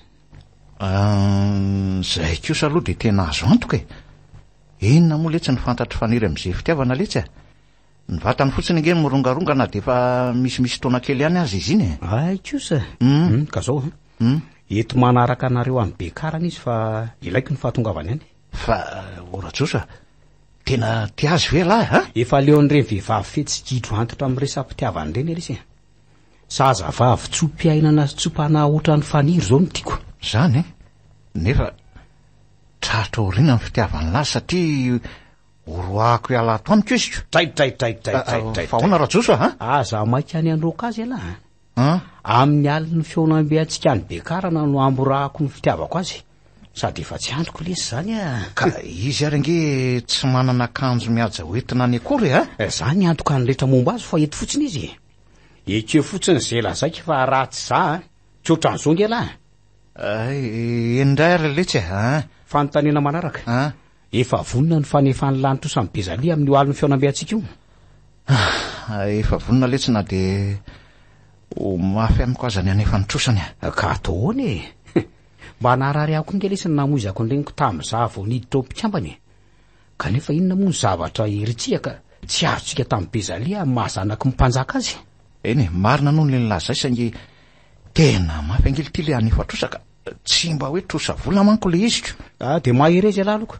Ah, izay kosa aloha dia tena azo antoka e. Inona moa letsy ny fantatr'i Faniry amin'izay fitiavana letsy a? Ny vatany fotsiny ange no mirongaronga na dia efa misimisy taona kely ihany aza izy iny e. Hay kosa. Hum, ka zao an. Hum. Eto manaraka anareo any Bekarana izy fa ilaiko ny fahatongavany any. Fa o Rajosa, tena tia azy ve lahy a? Efa leon'ireny vehivavy fetsy gidro antitra amin'ny resa-pitiavana ireny aloha izy e. Zazavavy tso-piainana sy tso-panahy ohatran'i Faniry izao no tiako. Izany e? Nefa Tratra aoriana ny fitiavan'i lahy satria horoahako hiala ato amiko izy ko. Dray dray dray dray dray dray. Fa ahoana Rajoso a? Aza maika any handroaka azy ialahy a. Amin'ny alin'ny fihaonambe antsika any Bekarana no hamborahako ny fitiavako azy. Sady efa tsy andriko lesy izany a. Ka izy ary ange tsy manana akanjo mihaja hoentina any akory a. Za ny antoka ny rehetra momba azy fa eto fotsiny izy e. Ekeo fotsiny izay lazaiko fa raha tsy za a, tsy ohatran'izao ange ialahy. Eny indray ary letsy e, an. Fanontaniana manaraka. An. Efa vonona ny fanefan'ny lany trosa amin'i Bezalia amin'io alin'ny fihaonambe antsika io? Ah, efa vonona letsy na dia ho mafy amiko aza ny hanefa ny trosany a. Ka atao ahoana e? Mba naharary ahy koa nge lesy ny namoizako ny reniko tamin'izaho vao niditra ho mpikambana e. Kanefa inona moa ny zavatra irintsika ka tsy azontsika tamin'i Bezalia amin'ny maha zanaky ny mpanjaka azy? Eny e, marina aloha ny nilaza izay saingy Tena mafy ange ity le hanefa trosa ka, tsy mba hoe trosa vola manko le izy ko. Ah dia mahereza ialahy aloha ka.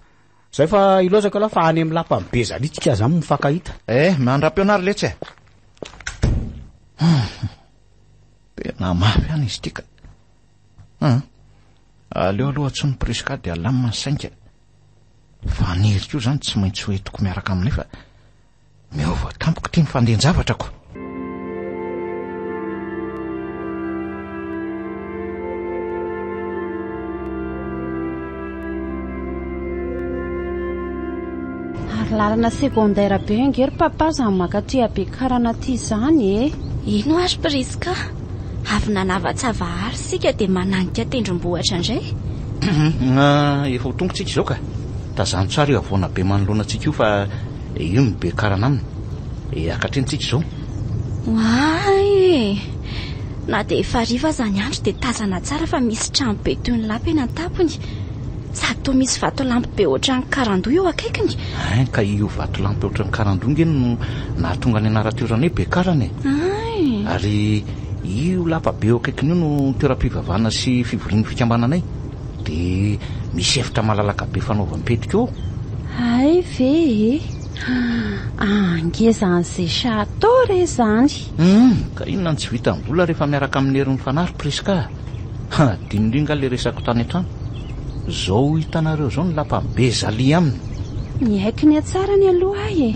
Zay fa ilaozako ialahy fa any amin'ny lapan'i Bezalitsika zany mifankahita. Eh, mandra-pihaona ary letsy e. Tena mafy ihany izy ity ka. Hum. Aleo aloha antsoin'i Prisca dia alamina ny sainga. Faniry koa izany tsy maintsy ho entiko miaraka aminay fa Miova tampoka ity ny fandehan-javatra ko. Ary lalana secondaire be ange ry papa izany mankaty Abekarana aty izany e. Ino ary Prisca? Avy nanavatsava ala isika dia mananika tendrombohitra indray? Ah, efa ho tonga tsika izao ka. Tazano tsara io havoana be manoloana antsika io fa io no be karana aminy. Hiakatra eny tsika izao. Oay e! Na dia efa hariva aza ny andro dia tazana tsara fa misy trano be toy ny lapa eny an-tampony. Sady toa misy vatolampy be ohatran'ny karandoha eo akaikiny. Hein, ka io vatolampy ohatran'ny karandoha nge no nahatonga ny anaran-toerana hoe Bekarana e. Hay. Ary io lapa be eo akaikiny io no toeram-pivavahana sy fivorian'ny fikambananay. Dia misy efitra malalaka be fanaovam-pety koa ao. Hay ve e! Angeza an'izay château re izany. Hum, ka inona no tsy vitan'ny vola rehefa miaraka amin'ny herin'ny fanahy ry Prisca a? Ha, adinon'io angaha ilay resako tany an-trano? Izao hitanareo izao ny lapan'i Bezalia aminy. Niaiky ny hatsarany aloha aho e.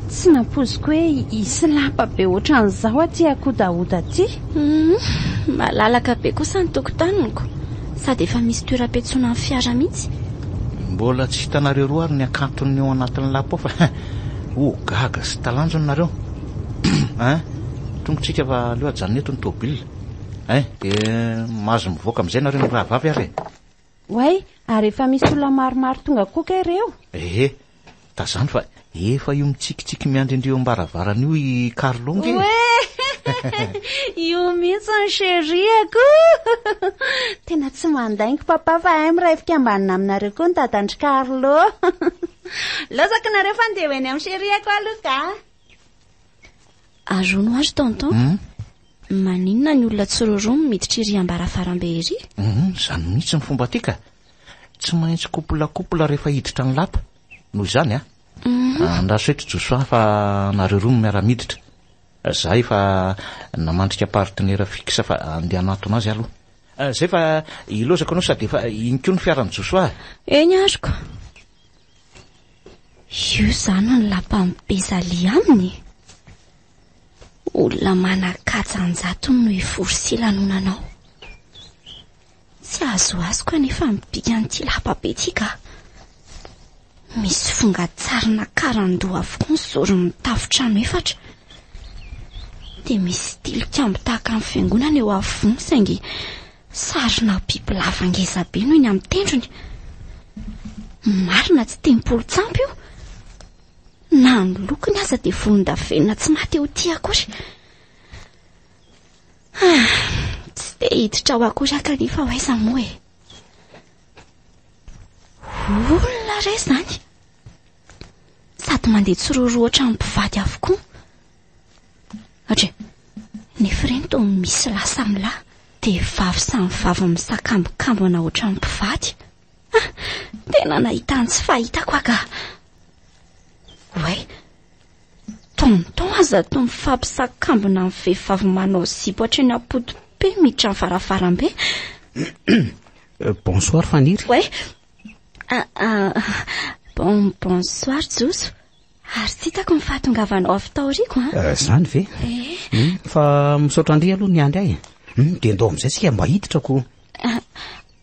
Tsy nampoiziko hoe hisy lapa be ohatran'izao aty Akodahoda aty. Hum, malalaka be kosa ny tokotaniko. Sady efa misy toeram-piantsonan'ny fiara mihitsy. Mbola tsy hitanareo roa ary ny hakanton'ny ao anatin'ny lapa ao fa ho gaga sy talanjona nareo. Hein, tonga tsika fa aleo ajanona eto ny tôbila. Hein, dia mahazo mivoaka amin'izay nareo mirahavavy ary e. Oay, ary efa misy olona maromaro tonga koa kay ireo? Ehe, tazano fa efa io mitsikitsiky miandry an-dry eo am-baravarana io i Carlo nge e. Oe! Io mihitsy ny chérie-ko! Tena tsy mandaingo papa fa hay miray fikambanana aminareo koa ny dadan-dry Carlo. Lozako nareo fa ndeha ho eny amin'ny chérie-ko aloha ka. Ary hono ary tonton, Hmm? maninona ny olona tsy roroa no miditra ery am-baravarambe ery? Hum, izany mihitsy ny fomba aty ka. Tsy maintsy couple couple rehefa hiditra ny lapa. Noho izany a. Andraso eto Josoa fa nareo roa no miara-miditra. Za efa namandrika partenaire fixe fa andeha hanatona azy aloha. Zay fa ilozako anao sady efa iny koa ny fiaran'i Josoa. Eny azoko. Io izany ny lapan'i Bezalia aminy e! Olona manan-kaja an-jatony no hivory sy hilanonana ao. Tsy azoazoko anefa ny bikan'ity lapa be ity ka. Misy fonga-tsarina karandoha avokoa ny zoron'ny tafontrano efatra. Dia misy tilikambo tahaka ny fiangonana eo afovoany saingy Sarina bibilava ngeza be no eny amin'ny tendrony. Marina tsy tempolin-tsampy io. Na ny lokony aza dia volondavenona tsy maha te ho tia akory. Ah, tsy te hiditra ao akory aho kanefa ho aiza moa e. Olona re izany. Sady mandeha tsiroroa ohatran'ny mpivady avokoa. Atre, nefa ireny toa misy lahy samy lahy, dia vavy samy vavy misakambokambona ohatran'ny mpivady. Ah, tena nahita ny tsy fahitako aho ka. Oay, tonton aza toa mifampisakambina amin'ny vehivavy manao zipo hatreny am-poto-pe miditra ny varavarambe. Bonsoir Faniry. Oay, ah, ah, bon, bonsoir Joso. Ary tsy hitako ny fahatongavanao avy taoriako an. Eh, zany ve? Eh. Fa misaotra andry aloha niandry ahy. Dia ndao amin'izay tsika mba hiditra ko. Ah,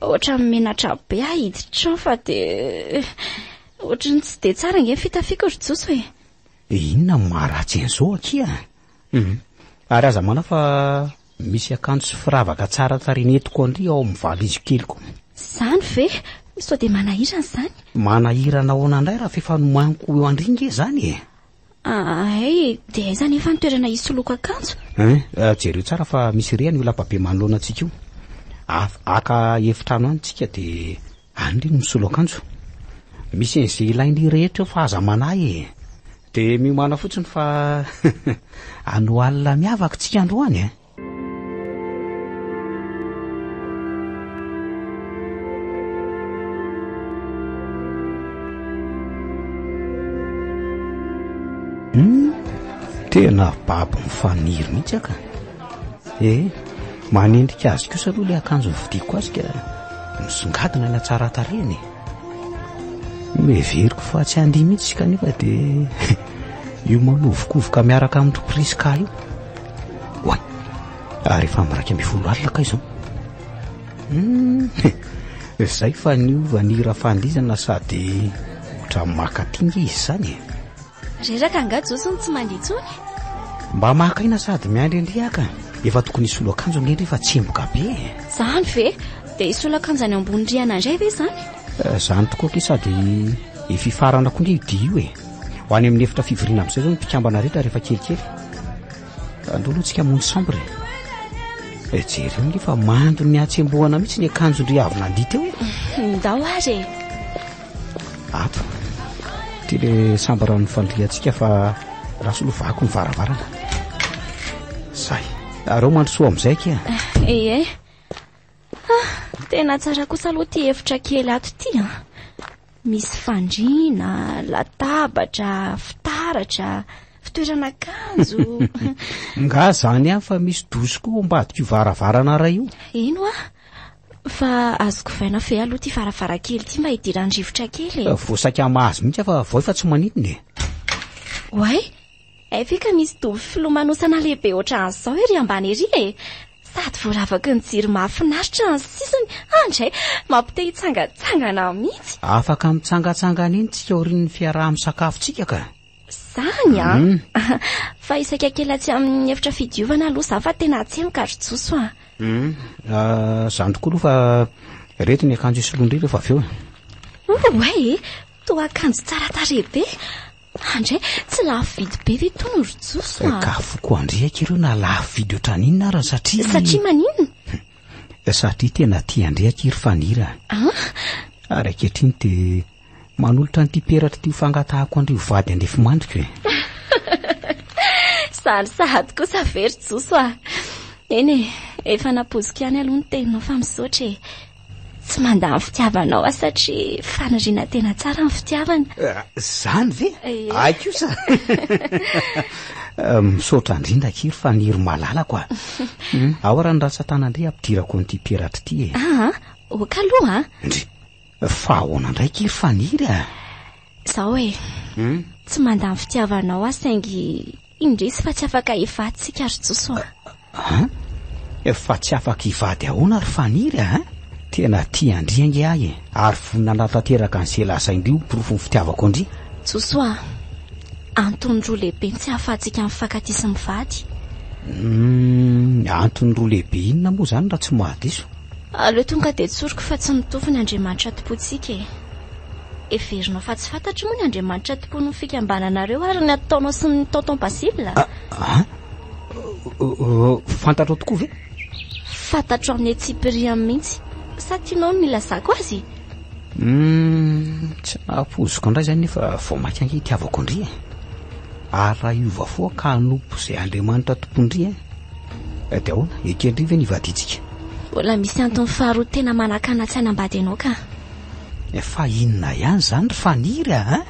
ohatran'ny menatra be aho hiditra ao fa dia ohatran'ny tsy dia tsara ange ny fitafiako ry Joso e. Inona no maharatsy an'izao akia? Ary aza manao fa misy akanjo sy firavaka tsara tarehy nentiko andry ao amin'ny valizy keliko. Izany ve? Sao dia manahirana izany? Manahirana ahoana indray raha f'efa nomaniko eo andry nge izany e? Ay, dia aiza anefa ny toerana hisoloako akanjo? Hein, jereo tsara fa misy rihana io lapabe manoloana antsika io. Haka efitrano any tsika dia any ry no misolo akanjo. Misy an'izay ilain'ny rehetra eo fa aza manahy e. Dia miomàna fotsiny fa anao alina miavaka tsika androany e. Tena babo mifaniry mihitsy aka. Eh, manendrika azy kosa aloha ilay akanjo novidiako azy ka misongadina ny hatsaran-tarehiny e. Noheveriko fa tsy handihy mihitsy kanefa dia io manovokovoka miaraka amin'ny Prisca io. Oay, ary efa amin'ny 11 alina kay izao. Izay fa niova ny hira fandihizana sady ohatran'ny maka aty nge izy izany e. Reraka angaha Joso no tsy mandihy intsony? Mba maka aina sady miandry an-dry aho ka. Efa tokony hisolo akanjo ange ndry fa tsemboka be e. Zany ve? Dia hisolo akanjo any ambony rihana indray ve izany? Eh, zany tokoa akia sady efa hifarana koa nge io dia io e. Ho any amin'ny efitra fivoriana amin'izay izao ny mpikambana rehetra rehefa kelikely. Andao aloha tsika hamonjy chambre e. Eh, jereo nge fa mando ny hatsembohana mihitsy ny akanjon-dry avy nandihy teo e. Ndao ary e. Ato. Ity le chambre nifandriantsika fa raha aloha vaky ny varavarana. Say. Areo mandrosoa amin'izay akia. Ie. Ah, tena tsara kosa aloha ity efitra kely ato ity an. Misy fandriana, latabatra, fitaratra, fitoerana akanjo. Nga zany ihany fa misy douche koa ao ambadik'io varavarana iray io. Eny hoa. Fa azoko ovaina ve aloha ity varavarankely ity mba hidiran'ny rivotra kely e? Vao saika mahazo mihitsy aho fa vao efa tsy maninona e. Oay, hay ve ka misy dobo filomanosana lehibe ohatran'izao ery ambany ery e? Sady voaravaky ny jiro mahafinaritra ny sisiny, andray, mampite hitsangantsangana mihitsy. Afaka mitsangantsangana eny tsika aorian'ny fiaraha-misakafontsika ka. Zany an! Fa hisaika kely atsy amin'ny efitra fidiovana aloha za fa tena hatsemboka ry Joso a. Zany tokoa aloha fa ireto ny akanjo hisoloan-dry rehefa avy eo e. Oay e! Toa akanjo tsara tarehy be. Andray, tsy lafo vidy be ve itony ry Joso a? Ka foko andriaka ireo na lafo vidy ohatran'inona ara satria... Satria maninona? Satria tena tia andriaka i ry Fanira. An? Ary ankehitriny dia manolotra an'ity peratra ity ho fangatahako an-dry ho vady andefimandriko e. Izany sahady kosa ve ry Joso a? Eny e, efa nampoiziko ihany aloha ny teninao fa misaotra e. Tsy mandà ny fitiavanao aho satria faniriana tena tsara ny fitiavana. Izany ve? Ie. Hay kosa! Misaotra indrindra akia ry Faniry malalako a! Ao ary ny rantsan-tanan-dry hampidirako an'ity peratra ity e. Aa, ok aloha a! Ndry, fa ahoana indray akia ry Faniry a? Izao e, tsy mandà ny fitiavanao aho saingy indrisy fa tsy afaka hivady isika ry Joso a! An? Fa tsy afaka hivady ahoana ry Faniry a? Tena tia an-dry ange ahy e! Ary vonona hanatanteraka an'izay lazain-dry ho porofon'ny fitiavako an-dry. Joso a! Antony roa lehibe ny tsy ahafahantsika mifankatia sy mivady. Humm, antony roa lehibe inona moa izany raha tsy mahadiso? Aleo tonga dia tsoriko fa tsy mitovy ny Andriamanitra tompointsika e! Heverinao fa tsy fantatro moa ny Andriamanitra tompoin'ny fikambananareo ary ny ataonao sy ny tonton Basile? Ah! Fantatrao tokoa ve? Fantatro amin'ny antsipiriany mihitsy. Sa tianao ny nilazako azy? Humm, tsy nahapoiziko indray izany nefa vao mainka ange itiavako an-dry e. Ary raha hiova fo aho ka hanompo izay Andriamanitra tompon-dry e, dia ahoana, eken-dry ve ny hivadiantsika? Mbola misy antony faharoa tena manakana tsy hanambady anao ka. Fa inona ihany izany ry Faniry a? Hein?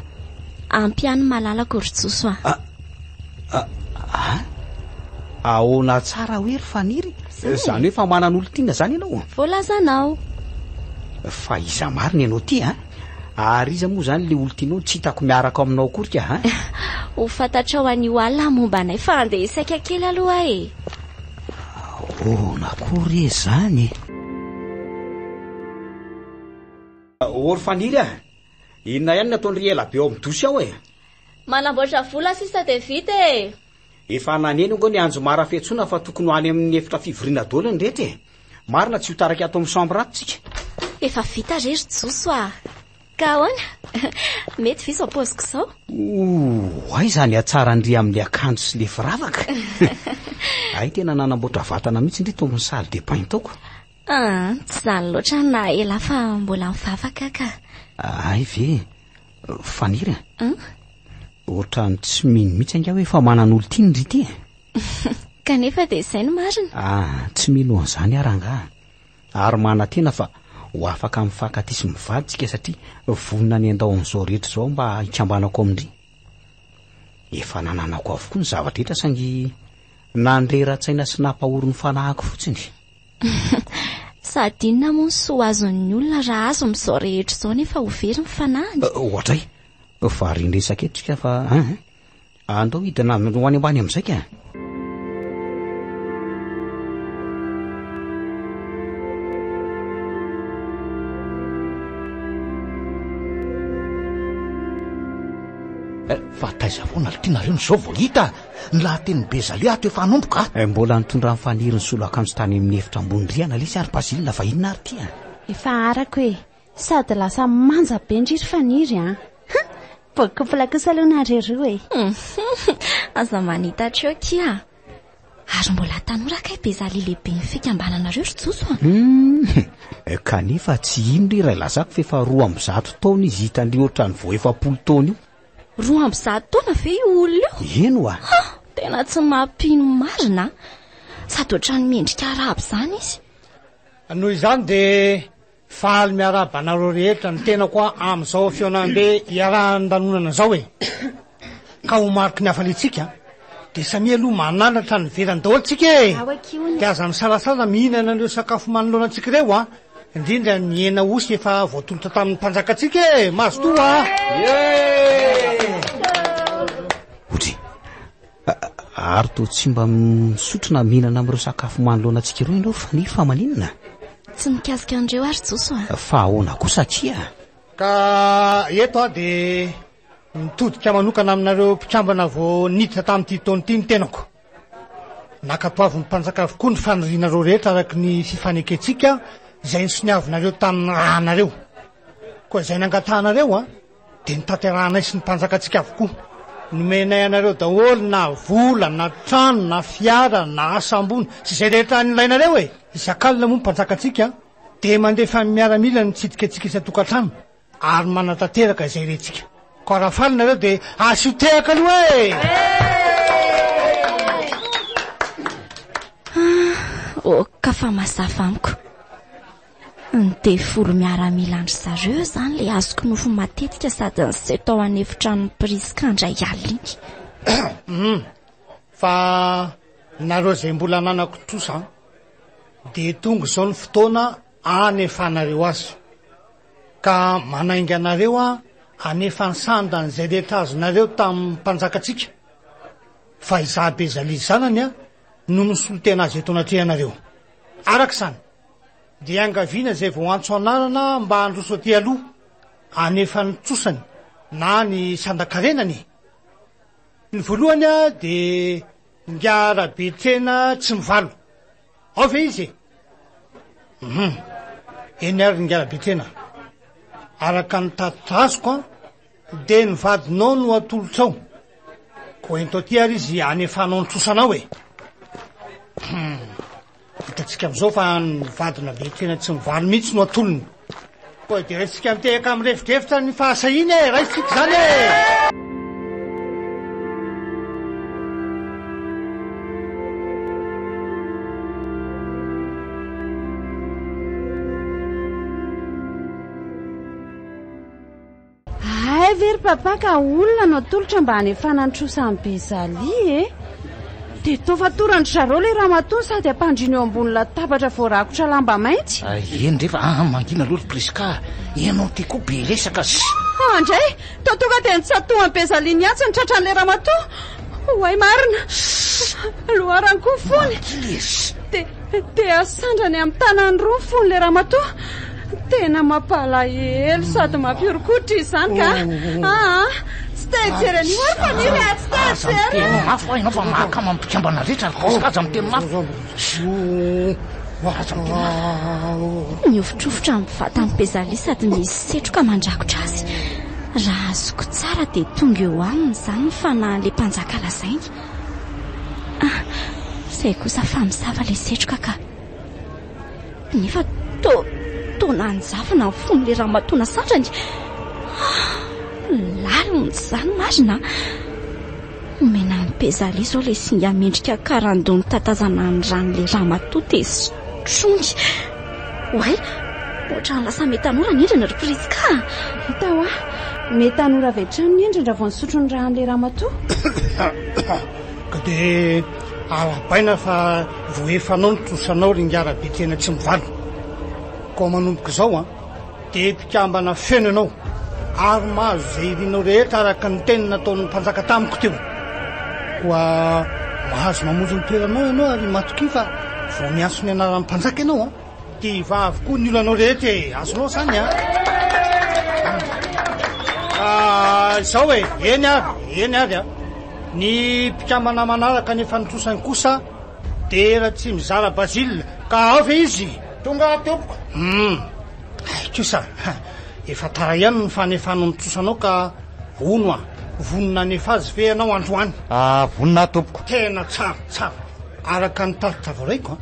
Ampy ahy ny malalako ry Joso a. A? Ahoana tsara hoe ry Faniry? Izany hoe fa manan'olon-tiana izany ianao? Voalazanao. Fa iza marina ianao ity a? Ary iza moa izany ilay olon-tianao tsy hitako miaraka aminao akory ka a? Ho fantatrao anio alina momba anay fa andeha hisaika kely aloha aho e. Ahoana koa re izany e? Ô ry Faniry a! Inona ihany no ataon-dry ela be ao amin'ny dosy ao e? Manamboatra vola sisa dia vita e! Efa naneno ange ny anjomara fiantsoana fa tokony ho any amin'ny efitra fivoriana daholo ny rehetra e! Marina tsy ho taraiky ato amin'ny chambre ato tsika. Efa vita re ry Joso a! Ka ahoana? Mety ve izao paoziko izao? Ooh, aiza ny hatsaran-dry amin'ny akanjo sy le firavaka? Hay tena nanamboatra vatana mihitsy ndry tao amin'ny salle de bain taoko. Ah, tsy izany loatra na elah fa mbola mivavaka ka. Hay ve? Faniry a! An? Ohatran'ny tsy mino mihitsy angaha hoe efa manan'olon-tiany ry ity e! Kanefa dia izay no marina. Ah, tsy mino an'izany aho rangaha. Ary manantena fa ho afaka mifankatia sy mivady tsika satria vonona ny handao an'izao rehetra izao mba hikambanako amin-dry. Efa nananako avokoa ny zava-drehetra saingy nandrera-tsaina sy nampahory ny fanahiko fotsiny. Sady inona moa ny soa azon'ny olona raha azony izao rehetra izao nefa ho very ny fanahiny? Ohatray, varian-dresaka eto isika fa hein, andao hidina ho any ambany amin'izay ka. Eh, fa taiza foana ry tianareo no izao vao hita? Ny lahatenin'i Bezalia ato efa hanomboka a! Eh, mbola nitondra an'i Faniry nisolo akanjo tany amin'ny efitra ambony rihana lesy ary Basile fa inona ary ity a? Efa arako e! Sady lasa manja be ndry ry Faniry an! Hum! Beau couple kosa aloha nareo roa e! Aza manitatra eo akia a! Ary mbola tanora kay Bezalia lehiben'ny fikambananareo ry Jojo a! Hum! Kanefa tsy ino ry raha ilazako fa efa 102 taona izy hitan-dry ohatran'ny vao 40 taona io. 102 taona ve io olona io? Eny oa! Ha! Tena tsy mampino marina a! Sady ohatran'ny miendrika arabo izany izy. Noho izany dia faly miarahaba anareo rehetra ny tenako amin'izao fihaonambe iarahan-danonana izao e! Ka ho mariky ny hafaliantsika dia samia aloha mananatra ny verany daholo tsika e! Dia aza misalasala mihinana an'ireo sakafo manoloana antsika ireo a! Indrindra ny hena osy efa voatolotra tamin'ny mpanjakantsika e! Mazotoa a! Otry, ary toa tsy mba misotro na mihinana amin'ireo sakafo manoloana antsika ireo ianao fa nefa maninona? Tsy mikasika an'ireo ary Joso a! Fa ahoana kosa akia? Ka eto aho dia mitodika manokana aminareo mpikambana vao niditra tamin'ity taona ity ny tenako. Nankatoavin'ny mpanjaka avokoa ny fanirianareo rehetra araka ny fifanekentsika izay nosoniavinareo tamin'ny rànareo. Koa izay nangatahanareo an, dia notanterahanay sy ny mpanjakantsika avokoa. Nomenay anareo daholo na vola, na trano, na fiara, na asa ambony, sy izay rehetra nilainareo e! Isak'alina moa ny mpanjakantsika dia mandefa ny miaramilany mitsidika antsika isan-tokantrano ary manatanteraka izay rentsika. Koa raha faly nareo dia asio tehaka aloha e! Ah, ok fa mazava amiko. Ny devoly miaramila an-dry zareo izany ilay azoko nofy matetika sady niseho tao an'efitranon'i Prisca indray alina iny. Hum, fa nareo izay mbola ananako trosa an, dia tonga izao ny fotoana anefanareo azy. Ka manainga anareo aho hanefa ny sandan'izay rehetra azonareo tamin'ny mpanjakantsika, fa izaho Bezalia zanany no misolo tena azy eto anatrehanareo. Araka izany, dia iangaviana izay voaantso anarana mba handroso aty aloha hanefa ny trosany na ny sandan-karenany e! Ny voalohany dia Ingahy Rabetrena Tsimivalo. Ao ve izy e? Hum. Eny ary Ingahy Rabetrena. Araka ny tatitra azoko an, dia ny vadinao no atolotrao. Koa ento aty ary izy hanefanao ny trosanao e. Hum. Hitantsika amin'izao fa ny vadina Betrena tsy mivaly mihitsy no atolony. Koa dia raisintsika mitehaka mirefodrefotra ny fahasahiana e! Raisintsika izany e! Hay ve ry papa ka olona no atolotra mba hanefana ny trosan'i Bezalia e! Dia toa fatoran-dry zareo ilay ramatoa sady ampandriana eo ambony latabatra voarakotra lamba mainty. Eny re fa aa mangina aloha ry Prisca a! Ianao ity koa be resaka sy. Ah ndray! Toa tonga dia nitsatohan'i Bezalia niantso ny tratran'ilay ramatoa! Oay marina! Loharany koa fony! Mangina e! Dia dia asandrany amin'ny tanany roa ny fon'ilay ramatoa! Tena mampalahelo sady mampihoron-koditra izany ka! Aa! Tsy te hijery an'io aho ry Faniry a! Tsy te Aza hijery! miteny mafy hoa ianao fa mahakama ny mpikambana rehetra ry Prisca, aza miteny mafy! Aza miteny mafy! Mihovotrovotra ny vatan'i Bezalia sady misy setroka mandrakotra azy. Raha azoko tsara dia tonga eo aminy izany ny fanahin'ilay mpanjaka lazainy. Ah! Izay kosa fa misava ilay setroka ka! Nefa toa toa nanjavona ny fon'ilay ramatoa nasandrany. Ah, lalina izany marina. Omena an'i Pezalia izao ilay singa mendrika karandoha nitatazana ny ran'ilay ramatoa dia sotroiny. Oay, ohatran'ny lasa metanora ny endriny ry Prisca a. Hita hoa, metanora avy hatrany ny endriny raha vao nisotro ny ran'ilay ramatoa. Ka dia arahabaina fa voaefanao ny trosanao ry ingahy Rabetrena tsy mivalo. Koa manomboka izao an, dia mpikambana feno ianao ary mahazo izay irinao rehetra araka ny teny nataon'ny mpanjaka tamiko teo. Koa mahazo mamonjy ny toeranao ianao ary matokia fa vao miantso ny anaran'ny mpanjaka ianao an, dia hivaha avokoa ny olanao rehetra e! Azonao izany an! Ah, izao e, eny ary. Eny ary a! Ny mpikambana manaraka ny efa nitrosany kosa dia Ratsimizara Basile, ka ao ve izy? Tonga aho tompoko. Hum! Hay kosa, efa tara ihany ny fanefano ny trosanao ka hono a! Vonona hanefa azy ve ianao androany? Ah, vonona aho tompoko. Tena tsara, tsara. Araka ny tatitra voaraiko a,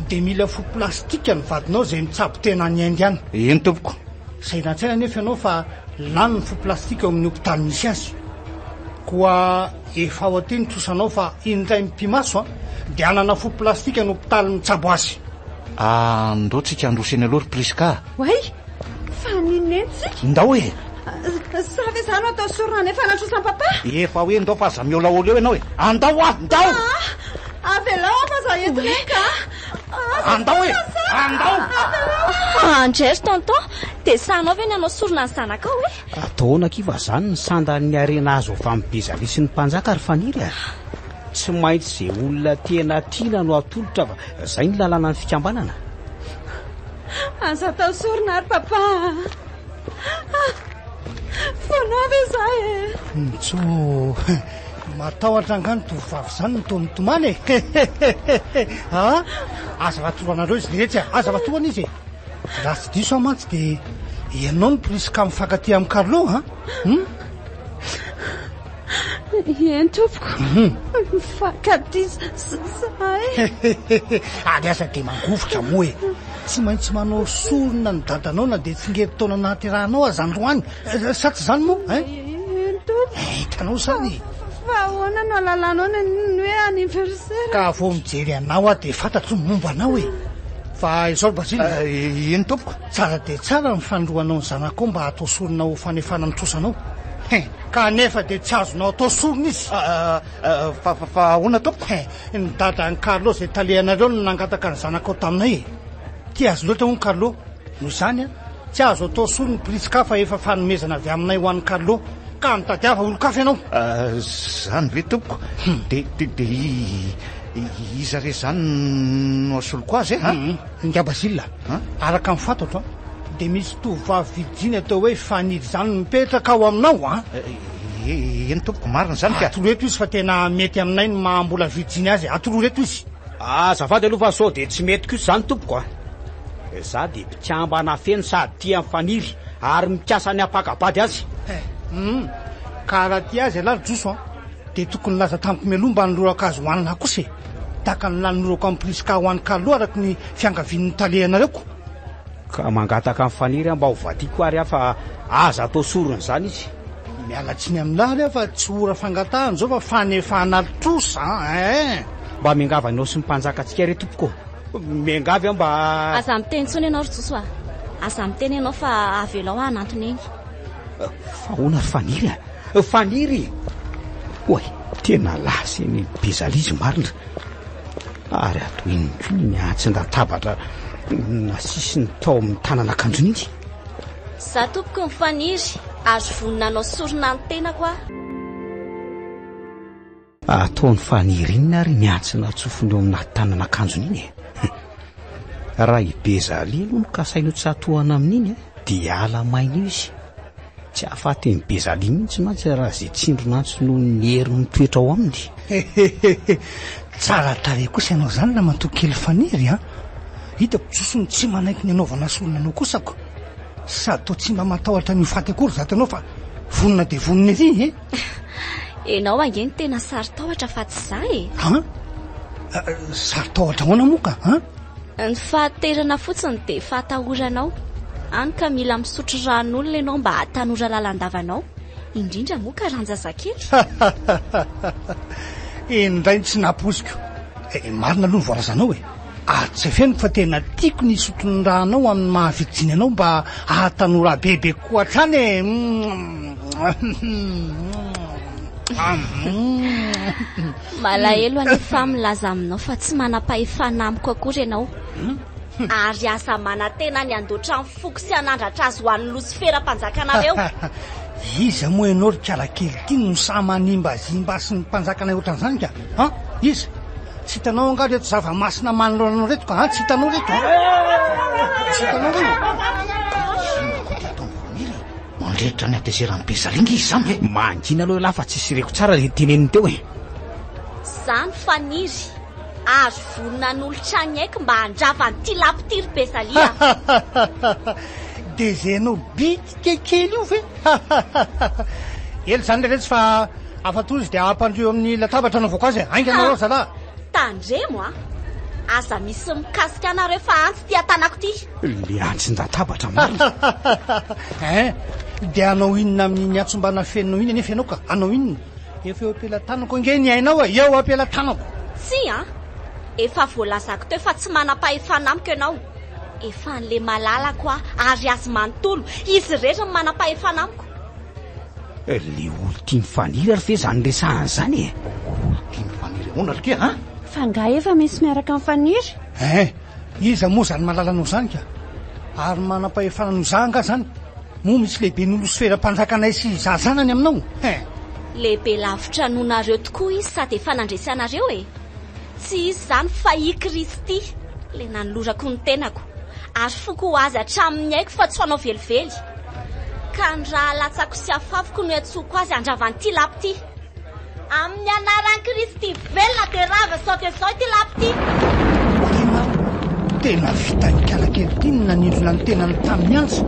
dia mila fo plastika ny vadinao izay mitsabo tena any Inde any. Eny tompoko. Sahiran-tsaina anefa ianao fa lany ny fo plastika ao amin'ny hopitaly misy azy. Koa efa ao aty ny trosanao fa indray mipi-maso a, dia hanana fo plastika ny hopitaly mitsabo azy. Andao tsika handroso eny aloha ry Prisca a. Oay! Fa haninona eny tsika? Ndao e! Sa ve za no atao sorona nefa na trosan'i papa? Efa hoe ndao fa aza miolaola eo ianao e! Andao hoa! Ndao! Aa! Avelao aho fa za eto eny ka! Andao e! Andao! Andray ry tonton, dia sahinao ve ny hanao sorona ny zanakao e? Atao ahoana akia fa zany ny sandan'ny harena azo avy amin'ny Bezali sy ny mpanjaka ry Faniry a! Tsy maintsy ze olona tena tiana no atolotra fa zay ny lalànan'ny fikambanana. Aza atao sorona ary papa a! Foanao ve za e? Ntso, matahotra angaha ny tovovavy izany no toa mitomany e? A! Aza fatoranareo izy letsy a! Aza fatorana izy e! Raha tsy diso aho mantsy dia ianao no Prisca mifankatia amin'i Carlo a! Hum? Eny tompoko, mifankatia zahay. Ary aza dia mangovitra moa e! Tsy maintsy manao sorona ny dadanao na dia tsingerin-taona nahaterahanao aza androany. Sa tsy izany moa hein? Eny tompoko. Hitanao izany e! Fa ahoana no ahalalanao ny hoe anniversaire? Ka vao mijery anao aho dia fantatro ny momba anao e! Fa izao ry Basile. Eny tompoko. Tsara dia tsara ny fanindroanao ny zanakao mba hatao sorona ho fanefana ny trosanao. Hein! Kanefa dia tsy azonao atao sorona izy. Fa fa ahoana tompoko? Hein! Ny dadan'i Carlo izay talehanareo no nangataka ny zanakao taminay e! Tia azy loatra hono Carlo. Noho izany, tsy azo atao sorona i Prisca fa efa fanomezana avy aminay ho an'i Carlo. Ka mitadiava olon-kafa ianao. Izany ve tompoko? Dia dia dia iza re izany no asoloko azy e? An? Ingahy Basile, araka ny fantatro dia misy tovovavy virjiny atao hoe Faniry izany mipetraka ao aminao an? Eny tompoko, marina izany ka. Atoroy eto izy fa tena mety aminay ny maha mbola virjiny azy. Atoroy eto izy. Azafady aloha fa sao dia tsy mety kosa izany tompoko a! Za dia mpikambana feno sady tia an'i Faniry ary mikasa ny hampaka-bady azy. Hum, ka raha tia azy ialahy ry Joso a, dia tokony nilaza tamiko mialoha mba hanolorako azy ho an'lah kosa e! Tahaka ny nanolorako an'i Prisca ho an'i Carlo araka ny fiangavian'ny talehanareo ko! Ka mangataka an'i Faniry aho mba ho vadiko ary aho fa aza atao sorona izany izy. Miala tsiny amin'lah ary aho fa tsy ora fangatahana izao fa fanefana trosa an! Mba miangavy anao sy ny mpanjakantsika re tompoko ô! Miangavy aho mba. Aza miteny intsony ianao ry Joso a! Aza miteny ianao fa avelao aho hanantona eny. Fa ahoana ry Faniry a! Faniry! Oay! Tena lasa eny Bezalizy marina. Ary ato iny koa ny antsin-databatra nasisiny tao amin'ny tanan'akanjony iny. Za tompoko ny Faniry ary vonona hanao sorona ny tenako aho. Ataon'i Faniry inona ary iny antsy natsofony eo amin'ny tanan'akanjony iny e? Raha i Bezaly aloha no kasainy ho tsatohana amin'iny dia hiala maina eo izy. Tsy hahafaty an'i Bezaly mihitsy mantsy raha izay tsindron'antsy noho ny hery mitoetra ao aminy. Hehehehe, tsara tarehy kosa ianao izany ramatoa kely Faniry a! Hitako Joso no tsy manaiky ny hanaovana sorona anao kosa ko! Sady toa tsy mba matahotra ny ho faty akory izato ianao fa vonona dia vonona ery e! Ianao ange no tena saro-tahotra fa tsy izaho e! An? Saro-tahotra ahoana moa ka? An? Ny fahaterana fotsiny dia fahatahorana ao. Hany ka mila misotro ran'olona ianao mba hahatanora lalandava anao, indrindra moa ka ran-jazakely. Iny indray no tsy nampoiziko. Eh, marina aloha ny voalazanao e. Ary tsy afeniko fa tena tiako ny hisotro ny ranao amin'ny maha virjiny anao mba hahatanora bebe kokoa hatrany e. Malahelo anefa aho milaza aminao fa tsy manam-pahefana amiko akory ianao. Ary aza manantena ny handoatra ny foko sy hanandratra azy ho an'ny Losifera mpanjakanareo. Iza moa ianao ry kialakely ity no sahy manimbazimba sy ny mpanjakanay ohatran'izany ka? An? Iza? Tsy hitanao angaha ireto zava-masina manoloana anao ireto ka? An? Tsy hitanao ireto? An? Tsy hitanao ireo? Inona koa dia ataon'i Faniry e? Mandrehitra ny hatezeran'i Bezaly ange izy izany e! Mangina aloha ialahy fa tsisy reko tsara ilay teneniny teo e! Za no Faniry, ary vonona hanolotra ny aiko mba handrava an'ity lapa ity ry Bezaly a! Dia izay anao bitika kely io ve? Ela izany ry retsy fa afa-toa izy dia ampandrio amin'ny latabatra anaovako azy e! Haingana aloha zalahy! Tandremo a! Aza misy mikasika anareo fa antsy ity atanako ity. Le antsin-databatra marina. Hein? Dia hanao inona amin'iny antso mba nafeninao iny anefa ianao ka? Hanao inona? Efa eo am-pelatanako ange ny ainao e! Eo am-pelatanako! Tsia an! Efa voalazako teo fa tsy manam-pahefana amiko ianao. Efa an'ilay malalako aho ary azy manontolo. Izy irery no manam-pahefana amiko. Le olon-tian'i Faniry ary ve izany resahany izany e? Olon-tian'i Faniry ahoana ry kia an? Fa angaha efa misy miaraka amin'i Faniry? Hein! Iza moa izany malalanao izany ka? Ary manam-pahefana noho izaho angaha izany? Moa misy lehiben'ny Losifera mpanjakanay sy izaho zanany aminao? Hein! Lehibe lavitra noho nareo tokoa izy sady efa nandresy anareo e! Tsy iza izany fa i Kristy, ilay nanolorako ny tenako, ary foko ho Azy hatramin'ny aiko fa tsy ho anao velively. Ka ny ra alatsako sy afafiko no iantsoako Azy handrava an'ity lapa ity. Amin'ny anaran'i Kristy velona dia rava izao dia izao ity lapa ity. Tena, tena vitan'i Kalakely ity ny nanindrona ny tenany tamin'ny antsy.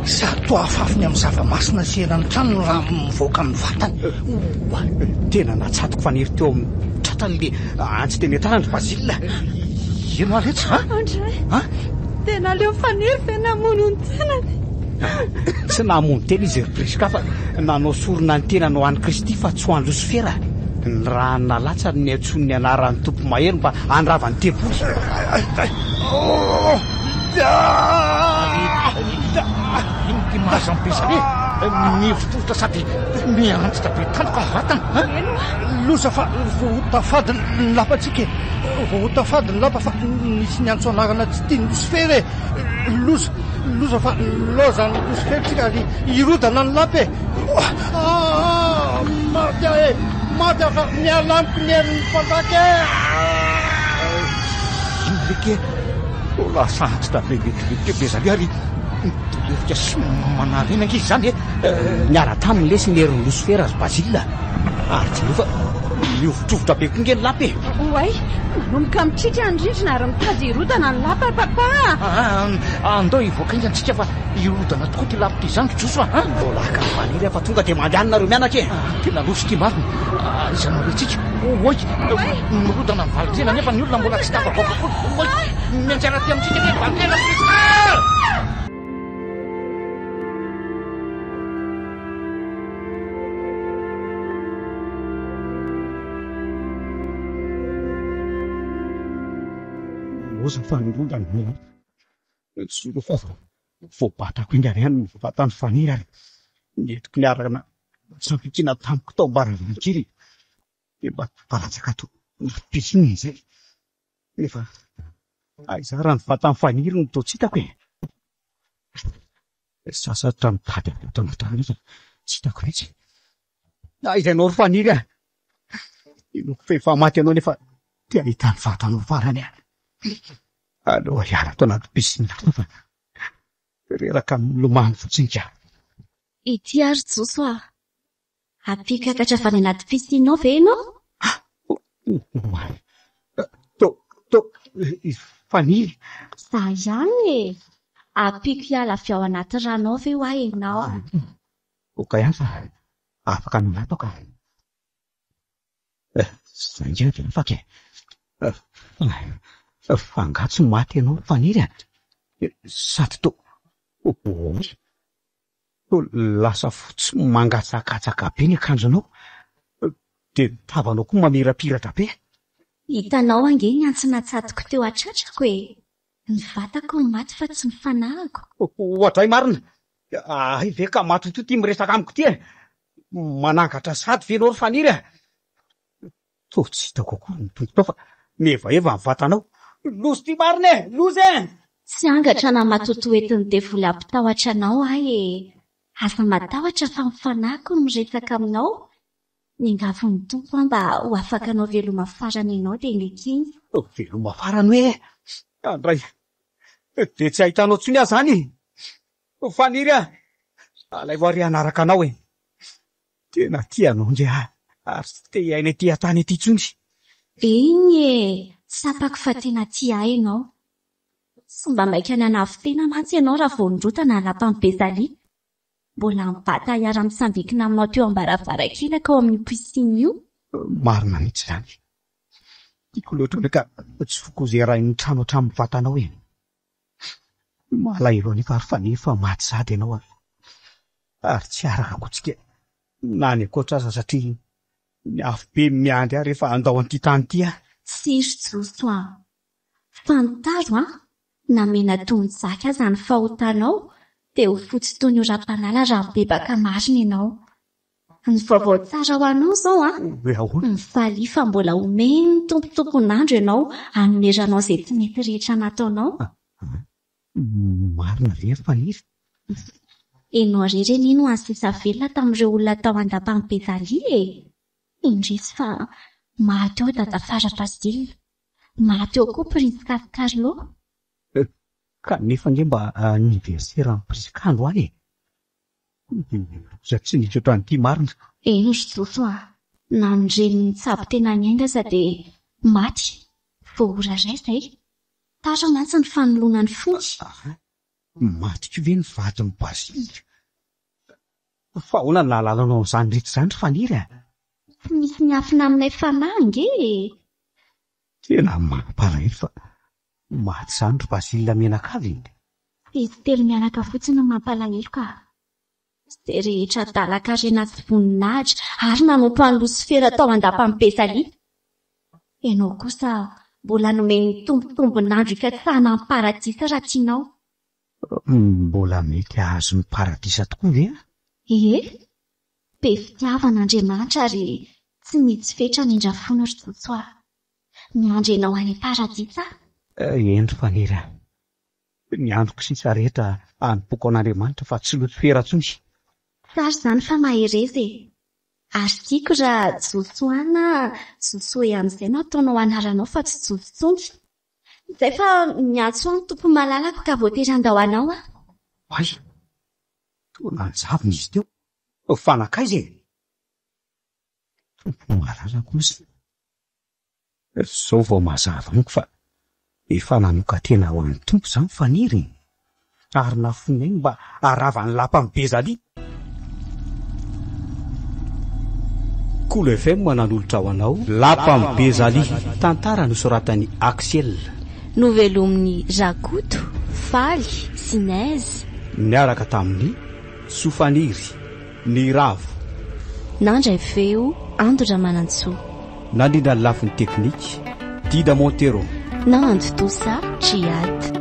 Sady toa afafiny amin'ny zava-masina sy eran'ny trano ny rà mivoaka amin'ny vatany. Oa! Tena natsatoko faniry teo amin'ny tratrany le antsy teny an-tanany ry Basile. Ino ary etsy ha? Andray, Ha? tena aleo Faniry ve namono ny tenany? Tsy namono tena izy ry Prisca fa nanao sorona ny tenany ho an'i Kristy fa tsy ho an'i Losifera. Ny rà nalatsany niantsoany ny anaran'ny Tompo mahery mba handrava ny tempoly. Ino ty maha-zambe zany e? Mihovitrovitra sady miha-antitra be tampoka ny vatana. Loza fa voahotafady ny lapantsika e! Voahotafady ny lapa fa nisy niantso anarana tsy tian'i Losifera e! Loza, loza fa lozan'i Losifera tsika ary hirodana ny lapa e! Ah, maty aho e! Maty aho fa miala amiko ny herin'ny mpanjaka e! Inona re ke? Toa lasa antitra be vetivety teo Bezaly ary mitolefika sy manary aina ange izy izany e! Niara-taminy lesy ny herin'i Losifera ry Basile ary jereo fa mihovitrovitra be koa nge ny lapa e! Oay, manomboka mitritra ny rindrina ary mitady hirodana ny lapa ry papa a! Andao hivoaka haingana isika fa hirodana tokoa ity lapa ity izany ry Joso a! Mbola haka vaniry aho fa tonga dia mandehana nareo mianaka e! Tena loza ity marina! Aiza no alehantsika? Oay! Mirodana ny valin-drihana nefa ny olona mbola tsy tafavoaka akory. Oay! Mianjera aty amintsika anie ny valin-drihana ry Prisca! Loza fa nirodana ny lapa. Tsy fa voabatako haingana ihany ny vatan'i Faniry ary nentiko niaraka natsampikina tamiko tao am-baravarankely. Dia mba tafalatsaka ato anaty piscine izay. Nefa aiza raha ny vatan'i Faniry no toa tsy hitako e. Sasatra mitady ahy ato anaty rano fa tsy hitako mihitsy. Aiza ianao ry Faniry a? Inoako fa efa maty ianao nefa te hahita ny vatanao farany aho. Aleo hiala ato anaty piscine ato fa reraka milomano fotsiny ka. Ity ary Joso a! Hampiakatra avy any anaty piscine ao ve ianao? Oay! To, to, Faniry. Za ihany e! Ampiako hiala avy ao anaty rano ao ve hoa ianao? Ok ihany fa afaka miala ato ka. Zay nge dia afaka e! Fa angaha tsy maty ianao ry Faniry a? Sady to, oay! Toa lasa fotsy mangatsakatsaka be ny akanjonao, dia ny tavanao koa mamirapiratra be. Hitanao ange ny antsy natsatoko teo an-tratrako e! Ny vatako no maty fa tsy ny fanahiko. Oadray marina! Hay ve ka matotoa ity miresaka amiko ity e! Manangatra sahady ve ianao ry Faniry a! Toa tsy hitako akory ny tongotrao fa mihevaheva ny vatanao. Loza ity marina e! Loza e! Tsy angatra na matotoa entin'ny devoly hampitahotra anao aho e! Aza matahotra fa ny fanahiko no miresaka aminao. Miangavy ny Tompo aho mba ho afaka hanao veloma farany ianao dia nekeny. Veloma farany hoe? Andray! Dia tsy hahitanao intsony aho izany? Faniry a! Alaivo ary hanaraka anao e! Tena tia anao nge aho ary tsy te hiaina ety an-tany ety intsony. Eny e! Tsapako fa tena tia ahy ianao. Tsy mba maika nanavo-tena mantsy ianao raha vao nirotana ny lapan'i Bezalia. Mbola mibata hiara-mitsambikina aminao teo am-baravarankely akao amin'io piscine io. Marina mihitsy izany. Tiako loatra anao ka tsy foiko ho zerain'ny trano hatramin'ny vatanao e. Malahelo anefa ary fa nefa maty sahady ianao ary. Ary tsy araka koa tsika na any ankoatra aza satria ny afobe miandry ahy rehefa handao an'ity tany ity aho. Tsia ry Joso a! Fantaro an! Na mena toy ny jaky aza ny fahotanao dia ho fotsy toy ny oram-panala raha mibebaka marina ianao. Ny vaovao tsara ho anao izao an! Hoe ahoana? Mifalia fa mbola omen'ny Tompo tompon'andro ianao hanoneranao izay tsy mety rehetra nataonao. Marina ve ry Faniry? Ianao irery anie no azo sisa velona tamin'ireo olona tao an-dapan'i Bezalia e! Indrisy fa maty ao Dadafara Basile. Maty ao koa Prisca sy Carlo. Kanefa ange mba anniversaire an'i Prisca androany e! Loza tsy nisy ohatran'ity marina. Eny ry Joso a! Na ny reniny nitsabo tena niainga aza dia maty vao ora iray izay. Tara mantsy ny fanoloana ny fony. Aa! Maty koa ve ny vadin'i Basile? Fa ahoana no nahalalanao an'izany rehetra izany ry Faniry a? Tsy misy miafina aminay fanahy ange e! Tena mampalahelo fa maty izany ry Basile mianakavy e! Izy telo mianaka fotsiny no mampalahelo ka. Izay rehetra adala-karena sy voninahitra ary nanompo an'i Losifera tao an-dapan'i Bezalia. Ianao kosa mbola nomen'ny Tompo tombon'andro hikatsahana ny paradisa raha tianao. Mbola mety hahazo ny paradisa tokoa ve aho? Ie. Be fitiavana Andriamanitra ary tsy misy fetra ny indrafony ry Josoa. Miandry anao any am-paradisa aho. Eny ry Faniry a. Ny androko sisa rehetra hanompoako an'Andriamanitra fa tsy Losifera intsony. Tsara izany fa mahereza e! Ary tiako raha Josoa na Josoe amin'izay no ataonao anaranao fa tsy Joso intsony. Izay fa miantso ahy ny Tompo malalako ka voatery handao anao aho. Hay! Toa nanjavona izy teo. Fa nankaiza e? Tompo malala kosa. Izao vao mazava amiko fa efa nanokan-tena ho an'ny Tompo izany Faniry e! Ary nafoiny ainy mba harava ny lapan'i Bezalia. Kolo FM nanolotra ho anao Lapan'i Bezalia, tantara nosoratan'i Axiel. Novelomin'i Rakoto, Faly sy Neige. Niaraka tamin'i Sofaniry. Niravo. Nandray feo Ando Ramanantsoa. Nandrindra ny lafiny teknika, Dida Montero. Nahantontosa Djihad.